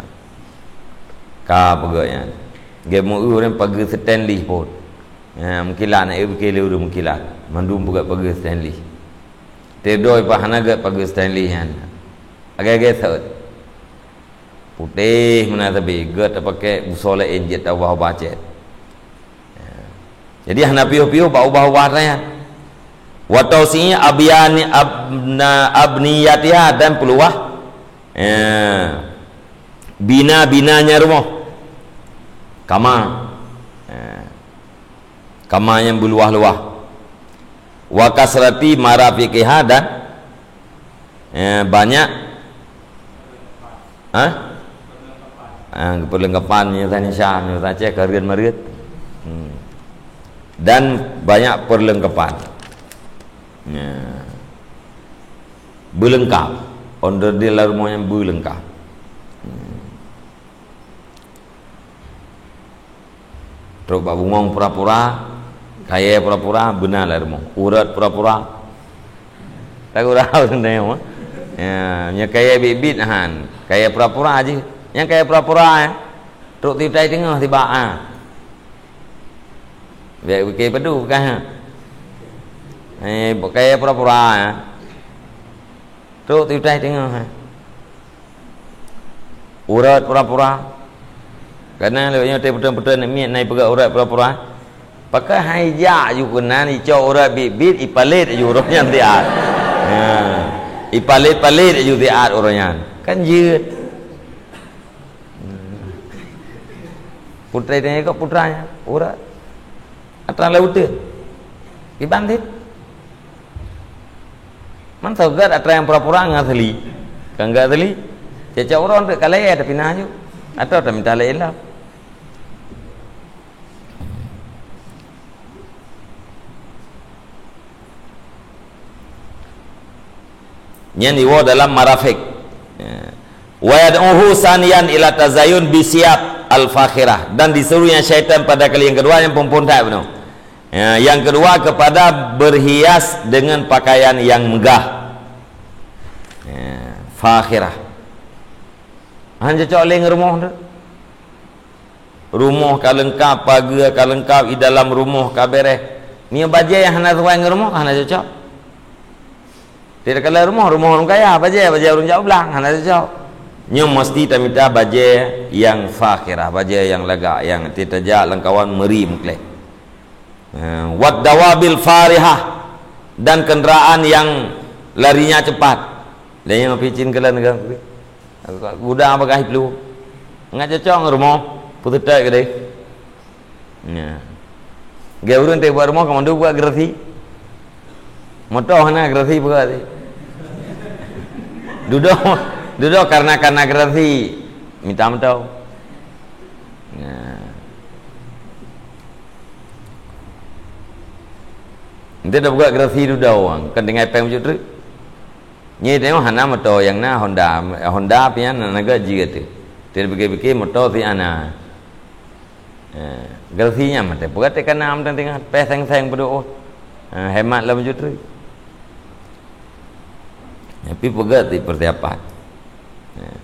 Ka peugöt nyan. Geu meu ureueng pageue stainless phon. Ya, meukilat na eu bukée lé ureueng meukilat. Mandum peugöt pageue stainless. Teudoe pah hana gèt pageue stainless nyan. Agak-agak seuet. Putéh meunan sabe, gèt tapakèk busoe laén jeuet taubah-ubah cit. Ya. Jadi hana piôh-piôh bak ubah-ubah nyan. Wa tausi'i abyani abna-, abniyatiha, dan peuluwah, ya, bina-binanya rumoh. Kama. Ya. Kama nyang beuluwah-luwah. Wa kasrati marafiqiha, dan, eh, banyak, ha? Ah, perlengkapan nyoe tadi sah, nyoe tadi kareuet mareuet. Hmm. Dan banyak perlengkapan. Ya. Beulengkap. Onderdil lam rumoh nyan beulengkap. Hmm. Trok bak bungong pura-pura, kayèe pura-pura, beuna lam rumoh. Ureut pura-pura. Tahu tahu sebenarnya, ya, nyoe kayèe bit-bit han, kayèe pura-pura jih. Nyang kayèe pura-pura, eh. Trok titai teungoh sibak, ha. Bèk pikir padu bukan, ha. Eh, kayèe pura-pura, eh. Trok titai teungoh, eh. Ureut pura-pura. Kana lagèe nyoe teupeuteueng-peuteueng miet na ipeugah ureut pura-pura. Pakon hai jak ju keunan icok ureut bit-bit, ipalet ju uroe nyan siat. Ya. Ipalet-palet ju siat uroe nyan. Kan jeuet. Putra tanya kok putranya, ureut. Atra lauteuen. Iban dit. Man sagat atra nyang pura-pura ngon asli. Kan ngon asli. Cecok uroe teuh kalée tapi na ju. Atau taminta lé ilah. Nyan iwoe dalam marafik. Ya. Wa yad'uhu saniyan ila tazayun bi siyab al-fakhirah. Dan disuruh nyang syaitan pada kali nyang kedua nyang phon-phon that bunoe. Ya, yang kedua kepada berhias dengan pakaian yang megah. Ya, fakhirah. Han cocok lé ngon rumoh tu. Rumoh ka leungkap, pageue ka leungkap, i dalam rumoh ka bereh. Meunyoe bajée nyang hana sesuai ngon rumoh, hana cocok. Tidak kala rumoh, rumoh ureuëng kaya, bajée, bajée ureuëng jak u blang, hana cocok. Nyoe mesti tamita bajée nyang fakhirah, bajée nyang lagak, nyang teutajak lam kawan meuri meukleh. Eh, wad dawabil farihah, dan kenderaan yang larinya cepat. Lain nyang picin keulan kan. Guda bagah iplu. Ngat cocok ngon rumoh, puteutek keudeh. Nya. Gaya ureuëng teubuat rumoh ka mandum buat gerasi. Moto hana gerasi peugah tadi. Dudoe, dudoe karena, karena gerasi mita moto. Nah. Ente dah buka gerasi dudoe, kan tinggai péng bacut treuk. Nyi tengok hana moto nyang na Honda, Honda pian na gaji kata. Tidak pikir-pikir moto si ana. Eh, gerasi nyan mate peugah teuka na mantong tinggai péng seng-seng peuduek. Eh, hemat lah bacut treuk. Tapi peugah ti persiapan. Eh,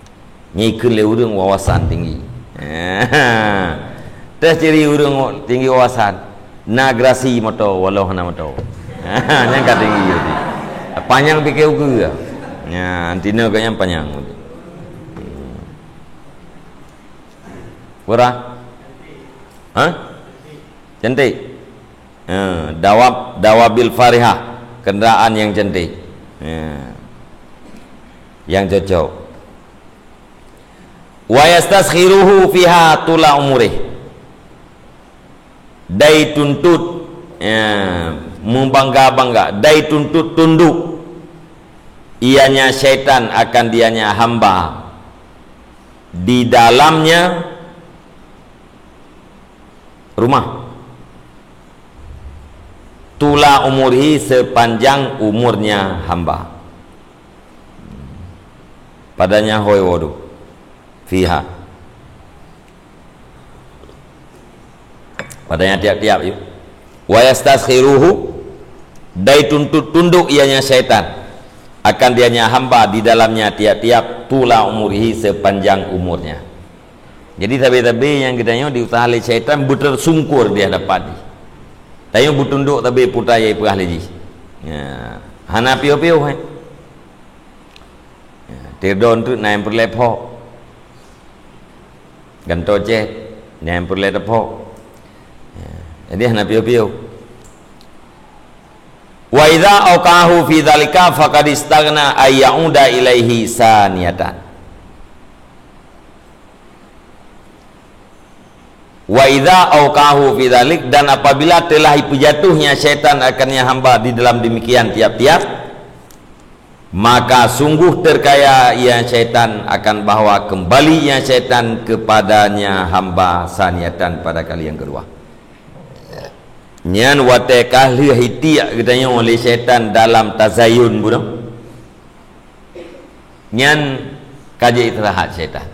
nyi keu lé ureuëng wawasan tinggi. Eh, teh ciri ureuëng tinggi wawasan. Na gerasi moto walau hana moto. Nyang ka tinggi tadi. Panyang pikir ukeue. Nya, antina ka nyang panyang. Pura? Hah? Cantik. Ha, dawab, dawabil farihah, kenderaan yang cantik. Ya. Yang cocok. Wa yastashiruhu fiha tula umurih. Dai tuntut, ya, membangga-bangga, dai tuntut tunduk ianya syaitan akan dianya hamba di dalamnya rumah. Tula umurhi, sepanjang umurnya hamba. Padanya hoi waduh. Fiha. Padanya tiap-tiap yuk. Wa yastashiruhu, dai tuntut tunduk ianya syaitan akan dianya hamba di dalamnya tiap-tiap tula umurhi, sepanjang umurnya. Jadi sabe-sabe nyang geutanyoe diusaha lé syaitan beutersungkur di hadapan jih. Tanyoe beutundok sabe puta nyang ipeugah lé jih. Ya, hana piôh-piôh, eh. Ya, tirdon tu na nyang peureulée phok. Gantoe cét na nyang peureulée teupok. Ya, jadi hana piôh-piôh. Wa idza auqahu fi dzalika faqad istaghna ay ya'uda ilaihi saniyatan. Wa idza auqahu fi dzalik, dan apabila telah ipeujatuhnya syaitan akannya hamba di dalam demikian tiap-tiap, maka sungguh terkaya ia syaitan akan bahwa kembali ia syaitan kepadanya hamba saniyatan pada kali yang kedua. Nyan watée ka lheueh itiek geutanyoe lé syaitan dalam tazayun bunoe. Nyan ka jeuet istirahat syaitan.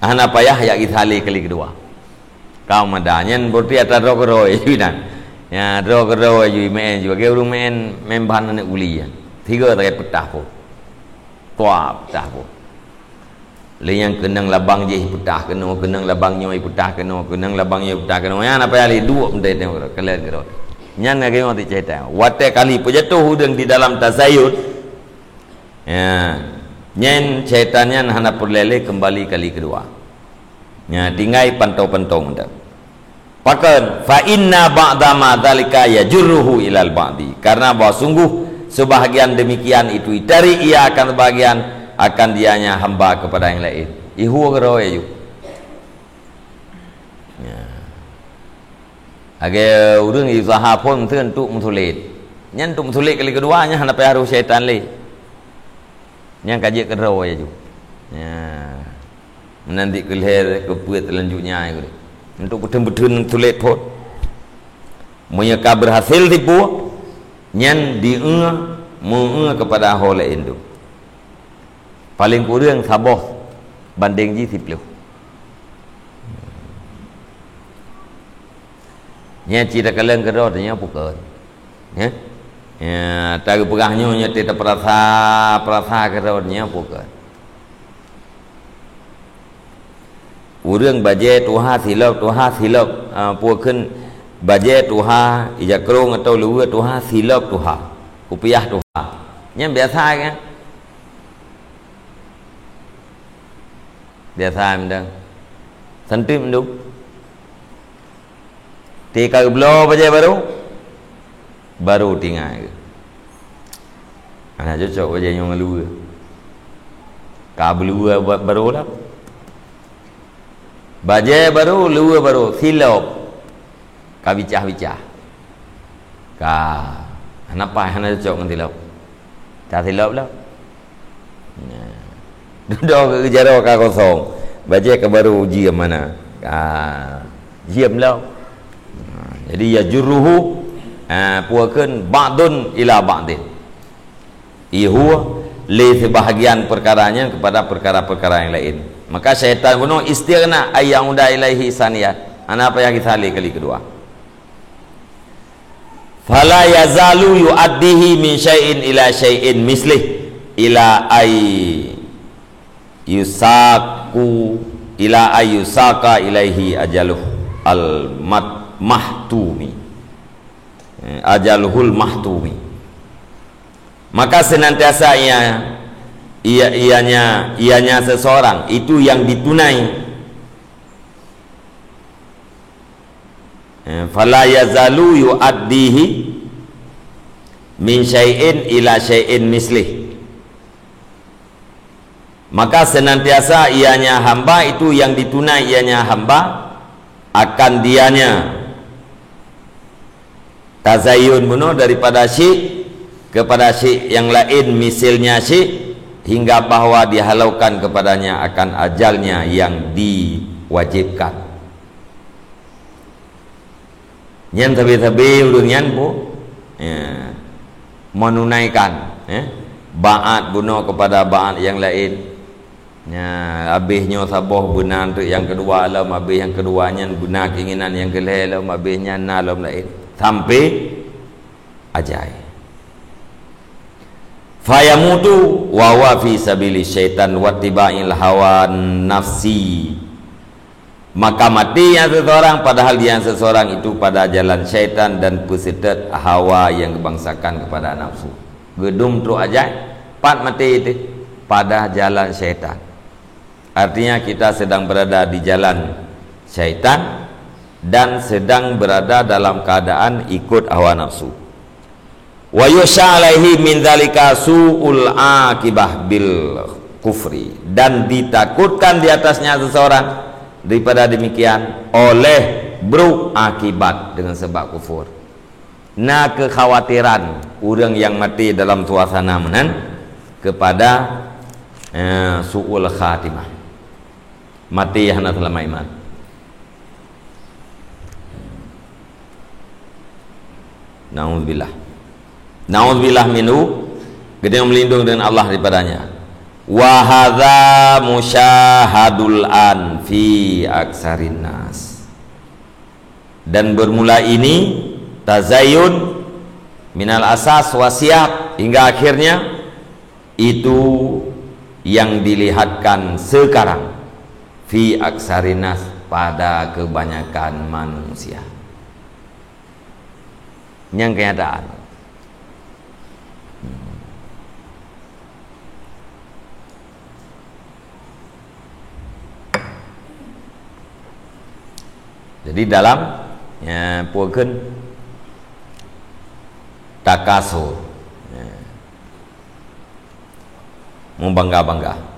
Hana payah jak gisa lé kali keudua. Kaum mada nyan berarti atra droe keudroe jih na. Ya, droe keudroe jih meu'en jih bagi ureuëng meu'en, meu'en bahan aneuk guli nyan. Tiga tagai peutah po. Tua peutah po. Lé nyang keunong labang jih peutah keunoe, keunong labang nyoe peutah keunoe, keunong labang nyoe peutah keunoe. Nyan apa nyang lé duek meuntée tengok keudroe, kalian keudroe. Nyan lagée nyoe ti cerita. Watée kali peujatoh ureuëng di dalam tazayun, ya, nyan syaitan nyan hana peureulée lé kembali kali keudua. Ya, tinggai pantau-pantau mantap. Pakon, fa inna ba'da ma dzalika yajurruhu ilal ba'di. Karena bahwa sungguh sebahagian demikian itu ditarik ia akan sebahagian, akan dianya hamba kepada yang lain. Ihu keudroe ju. Ya. Lagée ureuëng usaha phon meuteun untuk meusulet. Nyan untuk meusulet kali keudua nyan hana payah roh syaitan lé. Nyan ka jeuet keudroe ju. Ya. Meunan dik keu lhée keu peuet lanjut nyai keu. Untuk beuteun-beuteun tulék phon. Meunyoe ka berhasil tipu, nyan di-eu, meu-eu kepada ho laén tu. Paléng kureueng saboh bandéng jih siplôh. Nyan cit takalon keudroe nyoe pukon. Ya. Ya, tapeugah nyoe nyoe teuh tapeurasa, peurasa keudroe nyoe pukon. Ureuëng bajée tuha silop, tuha silop, ah, peue kheun bajée tuha, ija krong atau luweue tuha, silop tuha, kupiah tuha. Nyan biasa kan? Biasa meudan. Santip meudan. Ti ka geubloe bajée barô, barô tinggai. Hana cocok bajée nyoe ngon luweue. Ka beuluweue ba-, barô lah. Bajée barô, luweue barô, silop. Ka bicah-bicah. Ka. Hana paih, hana cocok ngon tilop. Ka tilop lom. Nah. Dudoe keu jaroe ka kosong. Bajée ka barô uji mana. Ka. Jiem lom. Nah, jadi yajurruhu, ah, puakeun ba'dun ila ba'din. Ihua lé seubahagian peukara nyan keupada peukara-peukara nyang laén. Maka syaitan bunoe istighna ay yauda ilaihi saniyan. Hana payah geusalé kali keudua. Fala yazalu yu'addihi min syai'in ila syai'in mislih ila ay yusaku ila ay yusaka ilaihi ajaluh al mat-, mahtumi. Eh, ajaluhul mahtumi. Maka senantiasa ia, ia, ianya, ianya seseorang itu yang ditunai. Eh, fala yazalu yu'addihi min syai'in ila syai'in mislih. Maka senantiasa ianya hamba itu yang ditunai ianya hamba akan dianya tazayun bunoe daripada syik kepada syik yang laén misilnya syik, hingga bahwa dihalaukan kepadanya akan ajalnya yang diwajibkan. Nyan sabe-sabe ureuëng nyan pun, ya, menunaikan, ya, baat bunoe kepada baat yang laén. Nya, habéh nyoe saboh beuna teuk nyang keudua lom, habéh nyang keudua nyan beuna keinginan nyang keulhée lom, habéh nyan na lom laén. Sampai ajai. Fayamutu wa huwa fi sabili syaitan wa tiba'il hawa nafsi. Maka mati yang seseorang, padahal dia yang seseorang itu pada jalan syaitan dan peuseutôt hawa yang geubangsakan kepada nafsu. Geudum trok ajai, pat mati itu pada jalan syaitan. Artinya, kita sedang berada di jalan syaitan dan sedang berada dalam keadaan ikut hawa nafsu. Wa yukhsha alaihi min dzalika su'ul aqibah bil kufri, dan ditakutkan di atasnya seseorang daripada demikian oleh buruk akibat dengan sebab kufur. Na kekhawatiran ureuëng nyang maté dalam suasana meunan kepada, eh, su'ul khatimah. Maté hana seulamat iman. Naudzubillah. Naudzubillah minhu. Geutanyoe meulindong dengan Allah daripadanya. Wa hadza musyahadul an fi aksarin nas. Dan bermula ini tazayun minal asas wasiat hingga akhirnya itu yang dilihatkan sekarang fi aksarin nas pada kebanyakan manusia. Nyang kenyataan. Jadi dalam, ya, puakeun takasur, ya, meubangga-bangga.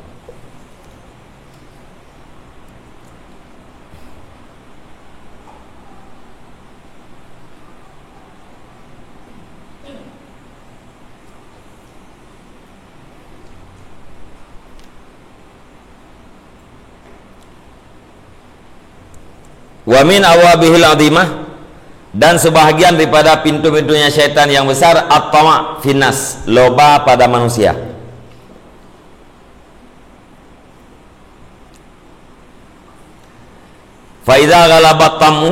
Wa min abwabihil azimah, dan sebahagian daripada pintu-pintunya syaitan yang besar, at-tama' finnas, loba pada manusia. Fa idza ghalabat tam'u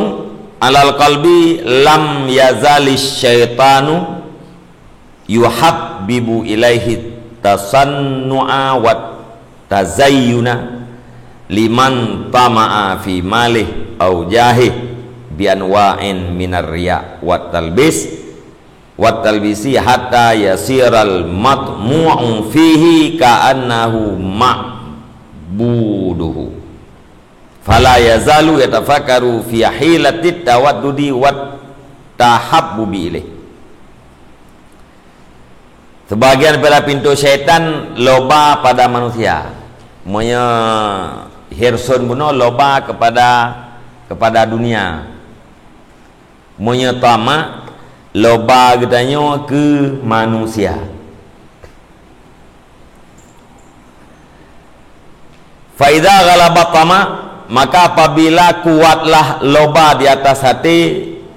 'alal qalbi lam yazalish syaitanu yuhabbibu ilaihi tasannu'a wat tazayyuna liman tama'a fi malih au jahih bi anwa'in minar riya' wat talbis, wat talbisi hatta yasiral matmu'u fihi ka'annahu ma'buduhu. Fala yazalu yatafakkaru fi hilatit tawaddudi wat tahabbubi ilaih. Sebahagian daripada pintoe syaitan loba pada manusia. Meunyoe hirsun bunoe loba kepada, kepada dunia. Meunyoe tamak, Loba geutanyoe keu manusia. Fa idza ghalabat tama', maka apabila kuatlah loba di atas hati,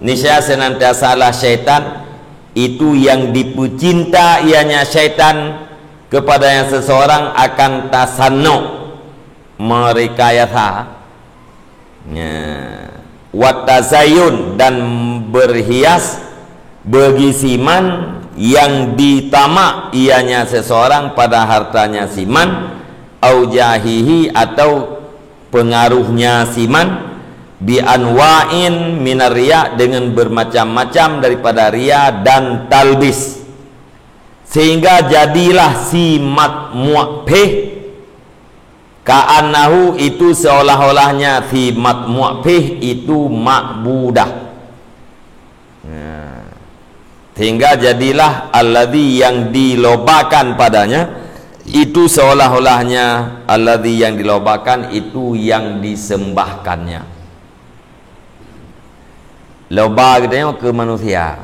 niscaya senantiasalah syaitan, itu yang dipecinta ianya syaitan kepada yang seseorang akan tasannu, merekayasa. Ya. Wat tazayun, dan berhias, bagi siman yang ditamak ianya seseorang pada hartanya siman, au jahihi, atau pengaruhnya siman, bi anwa'in minar riya, dengan bermacam-macam daripada ria dan talbis. Sehingga jadilah si matmuak pih, ka'annahu, itu seolah-olahnya si matmuak pih itu ma'budah. Nah, sehingga jadilah alladzi, yang dilobakan padanya, itu seolah-olahnya alladzi, yang dilobakan itu yang disembahkannya. Loba geutanyoe keu manusia.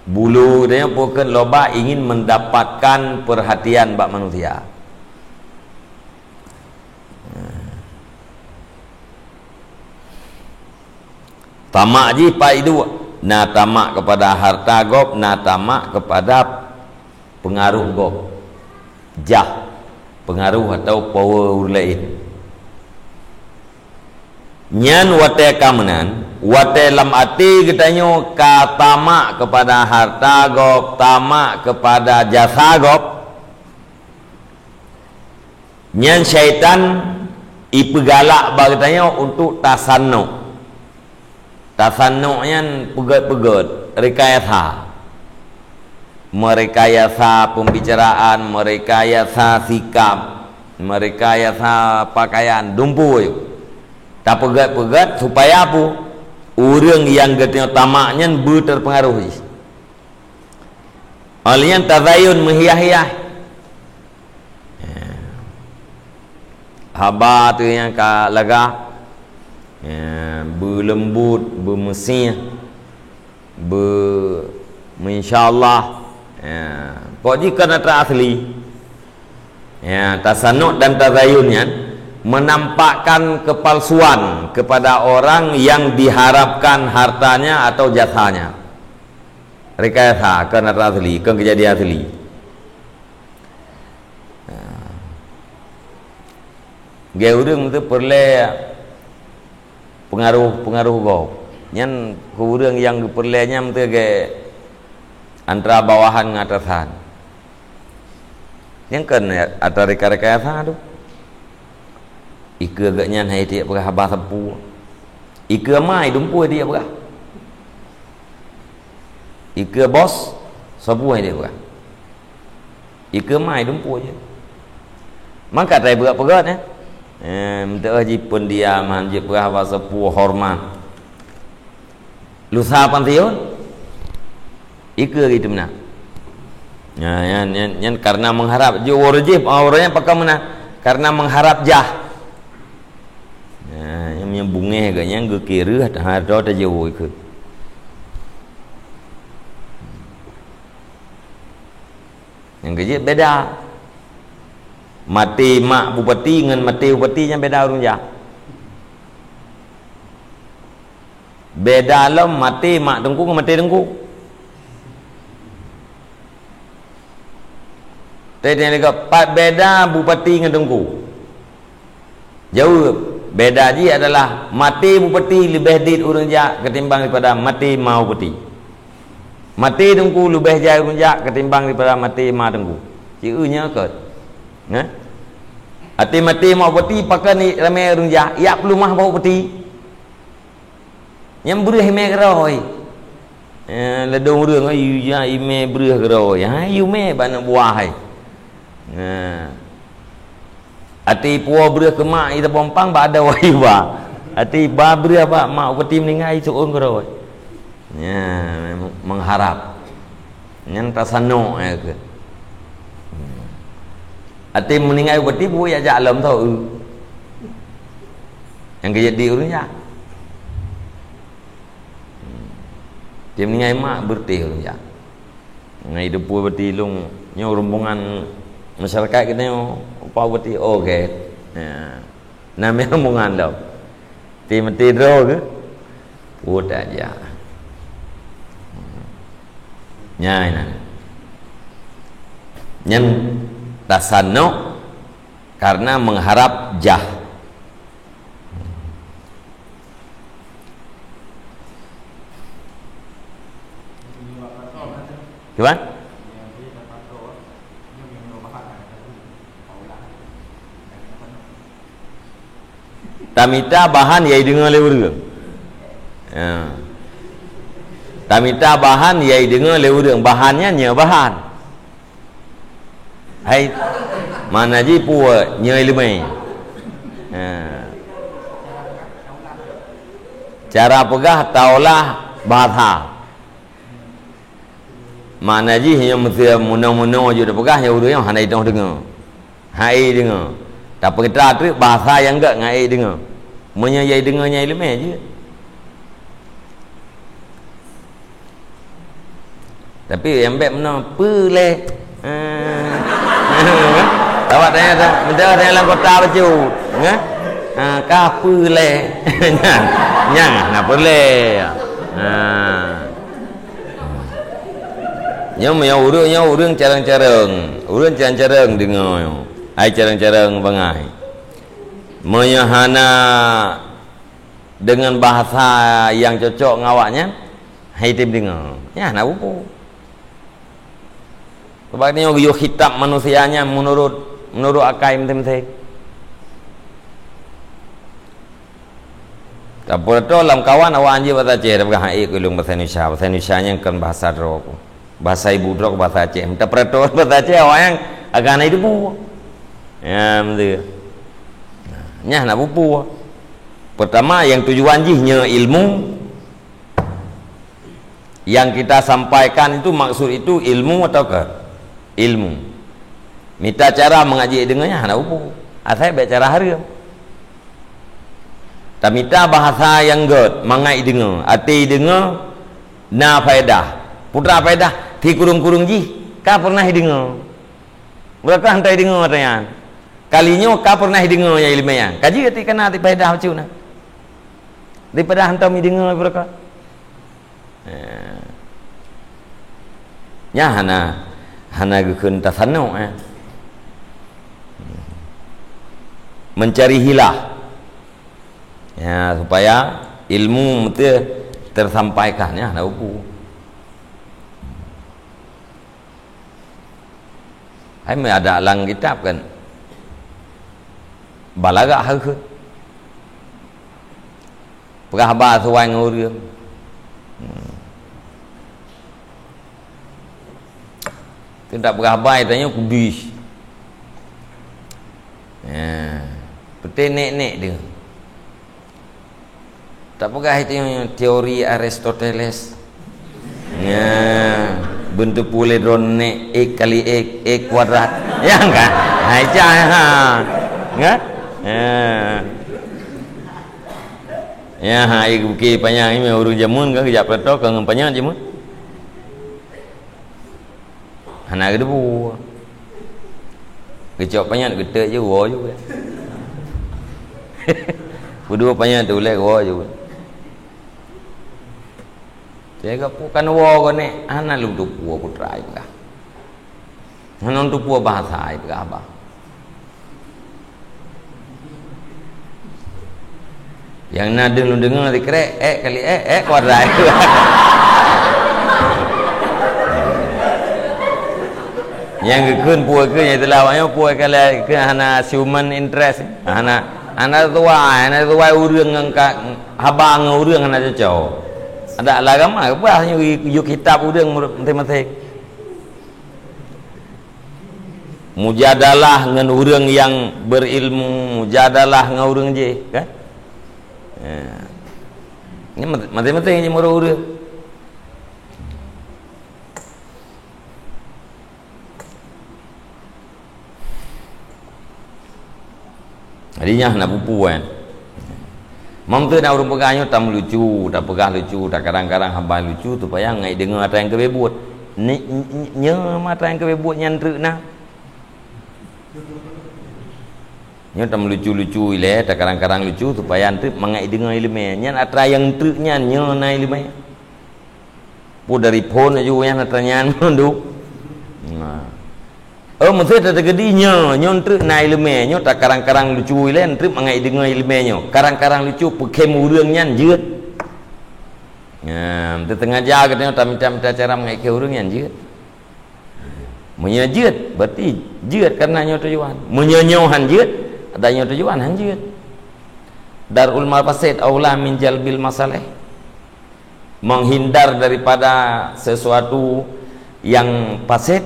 Bulu geutanyoe pokon loba ingin mendapatkan perhatian bak manusia. Tamak jih pai dua. Na tamak kepada harta gob, na tamak kepada pengaruh gob. Jah, pengaruh atau power ureuëng laén. Nyan watée ka meunan, watée lam até geutanyoe ka tamak kepada harta gob, tamak kepada jasa gob, nyan syaitan ipeugalak bak geutanyoe untuk tasannu. Tasannu nyan peugét-peugét, rekayasa. Merekayasa pembicaraan, merekayasa sikap, merekayasa pakaian, dumpeue. Tapeugét-peugét supaya peue? Ureuëng nyang geutanyoe tamak nyan beuterpengaruh jih. Óh lheueh nyan tazayun, meuhiah-hiah. Ya. Haba tu nyang ka lagak. Ya, beuleumbot, beumeusieh, be-, insya Allah. Ya, kok jih kon atra asli. Ya, tasannu dan tazayun nyan menampakkan kepalsuan kepada orang yang diharapkan hartanya atau jasanya. Rekayasa, kon atra asli, kon keujadian asli. Gét ureuëng teuh peureulée pengaruh-pengaruh gob. Nyan keu ureuëng nyang geupeureulée nyan teuh gét antara bawahan ngon atasan. Nyan kon atra rekayasa tu. Ikeue gét nyan hai tiek peugah haba sapeue. Ikeue mai dumpeue tiek peugah. Ikeue bos sapeue hai tiek peugah. Ikeue mai dumpeue jih. Maka tai beugét-beugét, eh. Eh, meuteuk jih peudiam, han jeuet peugah haba sapeue hormat. Lusa pansiun, ikeue gitu meunan. Nah, nyan, nyan, nyan karena mengharap. Jih ureuëng jih, ureuëng nyan pakon meunan? Karena mengharap jah. Nah, nyan, nyan bungéh gét nyan geukireuh, taharap tajak ikeue. Nyang keujeuet beda. Maté mak bupati ngon maté bupati nyan beda ureuëng jak. Beda lom maté mak teungku ngon maté teungku. Teuntèe lagèe pat beda bupati ngon teungku. Jaweueb, beda jih adalah maté bupati leubeh dit ureuëng jak ketimbang daripada maté ma bupati. Maté teungku leubeh jai ureuëng jak ketimbang daripada maté ma teungku. Ci eu nyoe kot. Nah? Até maté ma bupati pakon ramé ureuëng jak, yak peulumah bak bupati. Nyang breueh imè keurôi. Eh, ladôm ureuëng, "Ai, yu ja imè breueh keurôi." Ha, yu mè bak aneuk buah hai. Nah. Até ipuwoe breueh keu mak, ita bompang bak adoe yu ba. Até iba breueh bak mak bupati meuninggai, isu'on keurôi. Nya, mengharap. Nyan tasanok, ya ke? Até meuninggai bupati, bu yak jak lom tho, eu. Nyang keujadi ureuëng jak. Meuninggai mak beureutéh ulôn jak. Ngai deupue beuti lôn nyoe rombongan masyarakat kita nyoe, upah beuti, oh, gét. Ya. Nah, meuh rombongan lom. Ti meuti droe ke? Pue tajak. Nyan inan. Nyan tasanok karena mengharap jah. Gimana? Tamita bahan nyang ideungoe lé ureuëng. Ya. Tamita bahan nyang ideungoe lé ureuëng. Bahan nyan nyoe bahan. Hai, mana jih pue nyoe iéleumé. Ha. Cara peugah taulah bahasa. Mana jih nyoe meusé meunoe-meunoe jeuet tapeugah nyoe ureuëng nyoe hana jiteupeue deungoe. Hai deungoe. Tapi kita treuk bahasa nyang gét ngai deungoe. Meunyoe jai deungoe nyai leumé jeuet. Tapi nyang bék meunoe, "Peue lé?" Ah. Awak tanya, tanya, tanya lam kota bacut, kan? Ah, "Ka peue lé?" Nyan, nyan na peue lé. Ah. Nyoe meunyoe ureuëng, nyoe ureuëng carông-carông. Ureuëng carông-carông deungoe nyoe. Ai carông-carông bangai. Meunyoe hana deungon bahasa nyang cocok ngon awaknyan, hai tem deungoe. Nyan hana peue-peue. Sebab nyoe geuyue khitab manusia nyan meunurot, meunurot akai meuté-meuté. Tapi toh lam kawan awak anjeuk bahasa Aceh, tapi hai keu lôn bahasa Indonesia. Bahasa Indonesia nyan kon bahasa droe ku. Bahasa ibu droe ku bahasa Aceh. Minta peraturan bahasa Aceh awak nyang akan hana ibu. Ya, betul. Nah, nyan hana peue-peue. Pertama, yang tujuan jih nyoe ilmu. Yang kita sampaikan itu, maksud itu ilmu atau ke? Ilmu. Mita cara mangat jih deungoe nyan hana peue-peue. Asai bék cara hareuem. Tamita bahasa nyang gét, mangat ideungoe, até ideungoe na faedah. Peue teuma faedah, ti kureueng-kureueng jih ka pernah ideungoe. Beureukat hantom ideungoe ata nyan. Kali nyoe ka pernah ideungoe nyang iéleumé nyan. Ka jeuet ti kana ti faedah bacut na. Daripada hantom ideungoe beureukat. Eh. Nyan hana, hana geukheun tasanok, eh. Mencari hilah. Ya, supaya ilmu meuté tersampaikan, ya, hana peue-peue. Hai meu ada lam kitab kan. Balagak heuh. Peugah haba sesuai ngon ureuëng. Hmm. Teudak peugah haba tanyoe kudus. Ya. Peuté nek-nek dia. Tapeugah itu teori Aristoteles. Ya, bentuk pule drone nek X kali X, X kuadrat. Ya kan? Hai cah ha. Ya? Ya. Ya ha, X bukit panyang ni ureuëng jameun kan geujak plato ka ngon panyang jameun. Hana geudeubu. Geucok panyöt geuteuk jih woe jih. Peudua panyöt teuh ulèe woe jih. Teuka bukan woe gonek hana lôn teupeue putra ipeugah. Hana lôn teupeue bahasa ipeugah haba. Nyang na deuh lôn deungoe sikrek, eh kali eh, eh kuadrat. Nyang geukheun peue keu nyang itulah awaknyoe peue kali keu hana human interest, hana, hana sesuai, hana sesuai ureueng ngon ka, haba ngon ureueng hana cocok. Ada lah agama keubah nyoe yuk kitab ureueng maséng-maséng. Mujadalah ngon ureueng nyang berilmu, mujadalah ngon ureueng jih, kan? Ya. Ini maséng-maséng jih meureueng ureueng. Jadi nyan hana peue-peue kan. Meunteuk na ureuëng peugah nyoe tameulucu, tapeugah lucu, takarang-karang haba lucu supaya ngai deungoe atra nyang keubeue buet. Ni, ni, nyoe atra nyang keubeue buet nyan treuk na. Nyoe tameulucu-lucu ilée, takarang-karang lucu supaya treuk mangat deungoe iéleumé. Nyan atra nyang treuk nyan nyoe na iéleumé. Peue dari phon aju nyan atra nyan mandum. Nah. Oh, meusé tateukeudi nyoe, nyoe treuk na iéleumé, nyoe takarang-karang lucu ilée treuk mangat deungoe iéleumé nyoe. Karang-karang lucu peukhém ureuëng nyan jeuet. Nah, teuteungaja geutanyoe tamita-mita cara mangat khém ureuëng nyan jeuet. Meunyoe jeuet, berarti jeuet karena nyoe tujuan. Meunyoe nyoe han jeuet, ada nyoe tujuan han jeuet. Darul mafasid aula min jalbil masalih. Menghindar daripada sesuatu yang fasid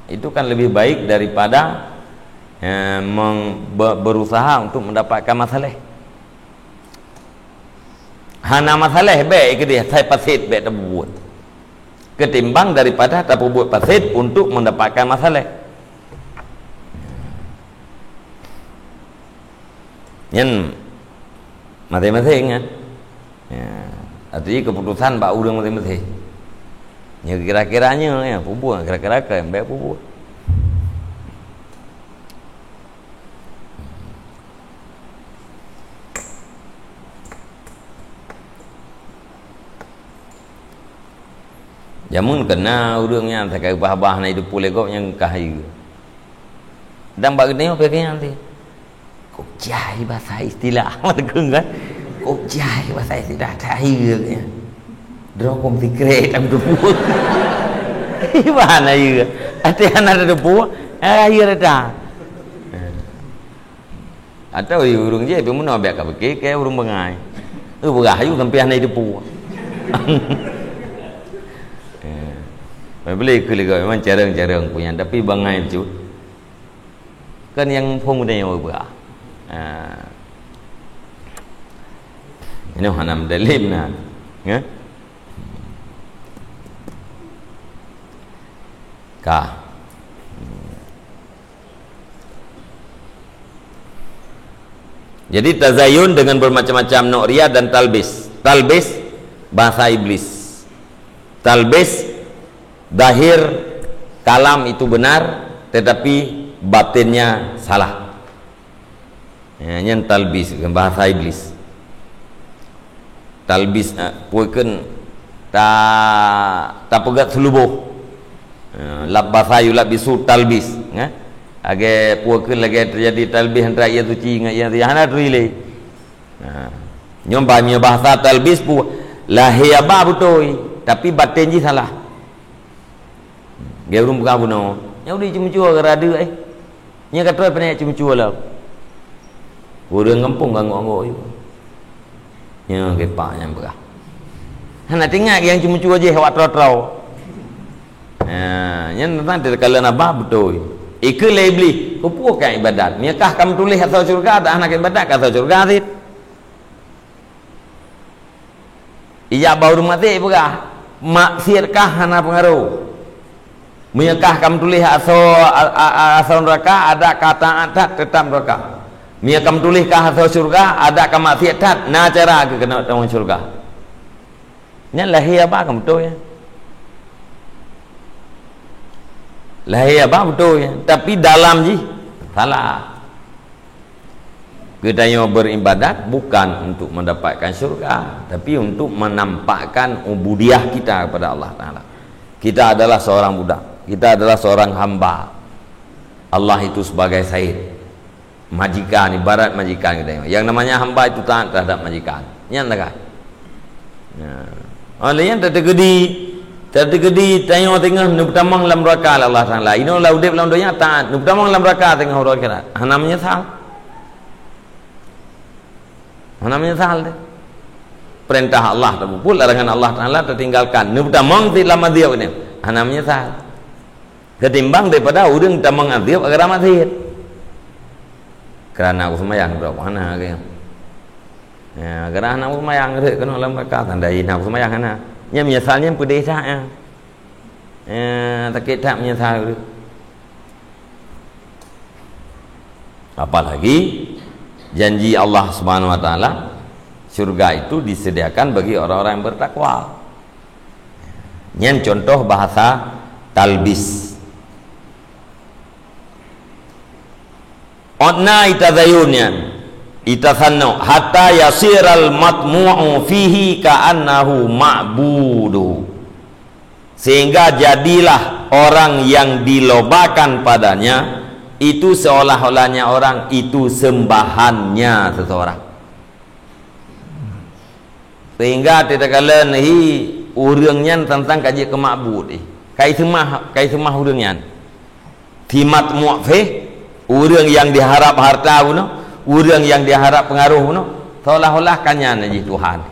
itu kan lebih baik daripada, eh, meng-, be-, berusaha untuk mendapatkan masalah. Hana masalah, bék keudeh asai fasid bék tapeubuet. Ketimbang daripada tapeubuet fasid untuk mendapatkan masalah. Nyan masing-masing kan. Ya. Arti keputusan bak ureuëng masing-masing. Nya kira-kira nyoe ya, peubuet kira-kira kan bék peubuet. Jameun keu na ureuëng nyan sakai bah-bah na itu pulé gop nyang ka hayeue. Dan bak geutanyoe pih nyan teuh. Kok jai bahasa istilah, kan? Kok jai bahasa istilah, tak hayeue nyan. Droe kong sikrek tam teupeue. Iban hayeue. Até hana teupeue, hayeue datang. Atau ureuëng jih pih meunoe biak ka pike keu ureuëng bangai. Eh, beurah yu sampai hana teupeue. Eh, boleh keu lego memang carong-carong punya, tapi bangai cut. Kan nyang phon muda nyang beurah. Ha. Ini hana meudalim na. Ya? Ka. Jadi tazayun dengan bermacam-macam, nu'riyat dan talbis. Talbis bahasa iblis. Talbis zahir kalam itu benar, tetapi batinnya salah. Ya, nyan talbis, bahasa iblis. Talbis, eh, peue kheun ta, tapeugét seuluboh. Eh, labbasa yulabbisu talbis, eh. Lagée peue kheun lagée teujadi talbis antara ia suci ngon ia hana turi lé. Nah, nyoe ba, nyoe bahasa talbis peue lahé haba beutôi, tapi baten jih salah. Geu ureuëng peugah bunoe, nyoe udeb ceumeucue gara deuek, eh. Nyoe ka troh peuneuk ceumeucue lom. Ureuëng gampông ka ngok-ngok yue. Nyoe geupak nyang peugah. Hana teuingat nyang ceumeucue jih awak troe-troe. Ha, nyan teuntang teukalon haba beutôi. Ikeu lé Iblih, keupeue ka ibadat? Meunyoe kah ka meutuléh asoe syeuruga, dak hana ka ibadat, ka asoe syeuruga cit. Ijak bak ureuëng maté peugah, maksiat kah hana peungaroh. Meunyoe kah ka meutuléh asoe, a, a, a, asoe neuraka, adak ka taát that, teutap neuraka. Meunyoe ka meutuléh kah asoe syeuruga, adak ka maksiat that, na cara keu keuneuk tamong syeuruga. Nyan lahé haba ka beutôi, ya. Lahé haba beutôi, ya. Tapi dalam jih salah. Geutanyoe beribadat bukan untuk mendapatkan syurga, tapi untuk menampakkan ubudiyah kita kepada Allah Taala. Kita adalah seorang budak, kita adalah seorang hamba. Allah itu sebagai said, majikan, ibarat majikan geutanyoe. Yang namanya hamba itu taat terhadap majikan. Nyan lah kan? Nah, oleh nyan tateukeudi, tateukeudi tanyoe teungoh neupeutamong lam neuraka lé Allah Taala. Inoe lah udeb lam donya taat, neupeutamong lam neuraka teungoh uroe akhirat. Hana meunyeusal. Hana meunyeusal deh. Peurintah Allah tapeubuet, larangan Allah Taala tatinggalkan. Neupeutamong cit lam azeub nyan. Hana meunyeusal. Ketimbang daripada ureuëng tamong azeub gara-gara maksiat. Karena aku seumayang, droe hana, keu. Ya, karena hana seumayang, rhot keunoe lam neuraka, tanda hina seumayang hana. Nyan meunyeusal nyan peudeh that, ya. Ya, sakét that meunyeusal. Apalagi janji Allah Subhanahu wa Taala, Surga itu disediakan bagi orang-orang yang bertakwa. Nyan contoh bahasa talbis. Otna itazayun nyan, itasanno, hatta yasiral matmu'u fihi ka'annahu ma'budu. Sehingga jadilah orang yang dilobakan padanya itu seolah-olahnya orang itu sembahannya seseorang. Sehingga takalon hi ureuëng nyan tantang ka jeuet keu mabud, eh. Kai seumah, kai seumah ureuëng nyan. Simat mu'fih, ureuëng yang diharap harta bunoe, ureuëng yang diharap pengaruh bunoe, seolah-olah ka nyan jih Tuhan.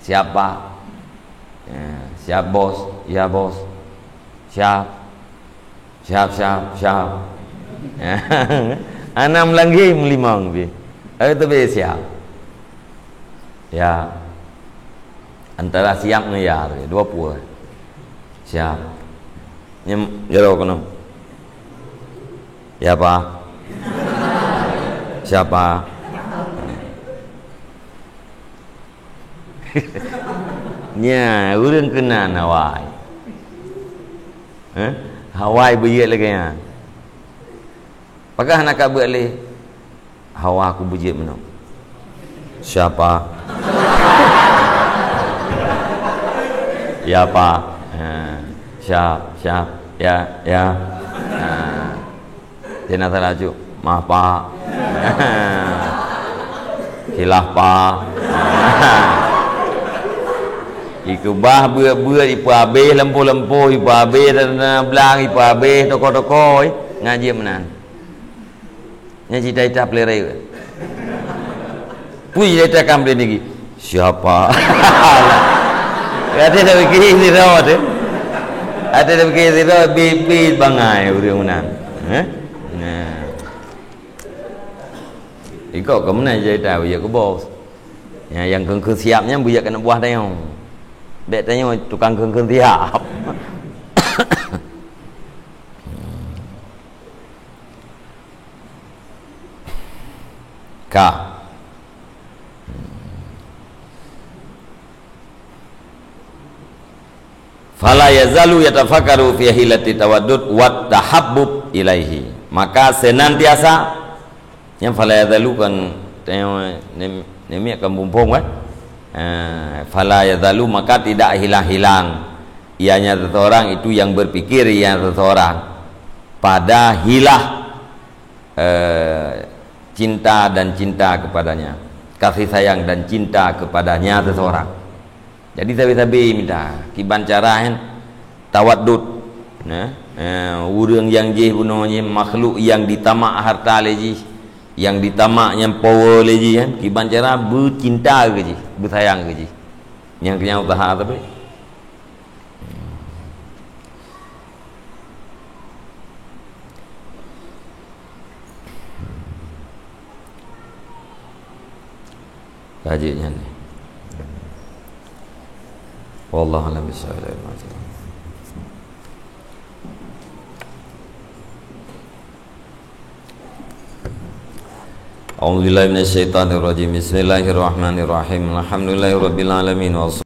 Siapa? Ya, siap bos, ya bos. Siap. Siap, siap, siap. Anam lagi melimang bi. Ayo tu bi siap. Ya. Antara siap ngon ya, dua puluh. Siap. Nyem jero keunoe. Ya, Pak. Siapa? Nya, ureuëng keunan awai. Eh? Awai beujeuet lagée nyan. Pakah hana ka beuet lé? Hawa aku beujeuet meunoe. Siapa? Ya, Pak. Ha. Siap, siap. Ya, ya. Ha. Tena salah cuk. Maaf, Pak. Khilaf, Pak. Ikeubah beuet-beuet, ipeuhabéh lampu-lampu, ipeuhabéh dan blang, ipeuhabéh toko-toko, eh. Ngaji meunan. Nyan cita-cita peuleuréh. Pui cita-cita kam peuleuréh lagi. Siapa? Kata dah fikir sidroe tu. Kata dah fikir sidroe, bit-bit bangai ureuëng meunan. Eh? Nah. Ikok ke mana cerita, buya ke bos. Ya, yang kengkeng siap nyan buya kena buah tayong. Dek tayong tukang kengkeng siap. Ka. Fala yazalu yatafakkaru fi hilati tawaddud wat tahabbub ilaihi. Maka senantiasa, nyang fala yazalu kan, nem-, nem-, nemiak kan bumbong kan? Eh, fala yazalu, maka tidak hilang-hilang ianya seseorang itu yang berpikir ianya seseorang pada hilah eh, cinta dan cinta kepadanya, kasih sayang dan cinta kepadanya seseorang. Jadi sabe-sabe mita kiban cara kan tawaddud, nah, eh, ureuëng nyang jih bunoe nyan, makhluk nyang ditamak harta lé jih, nyang ditamak nyang power lé jih kan, kiban cara beucinta keu jih, beusayang keu jih. Nyang keu nyan usaha sabe. Kaji nyan ni. Wallahu a'lam bishawab. A'udzubillahi minasyaitonirrajim. Bismillahirrahmanirrahim. Alhamdulillahirabbil alamin.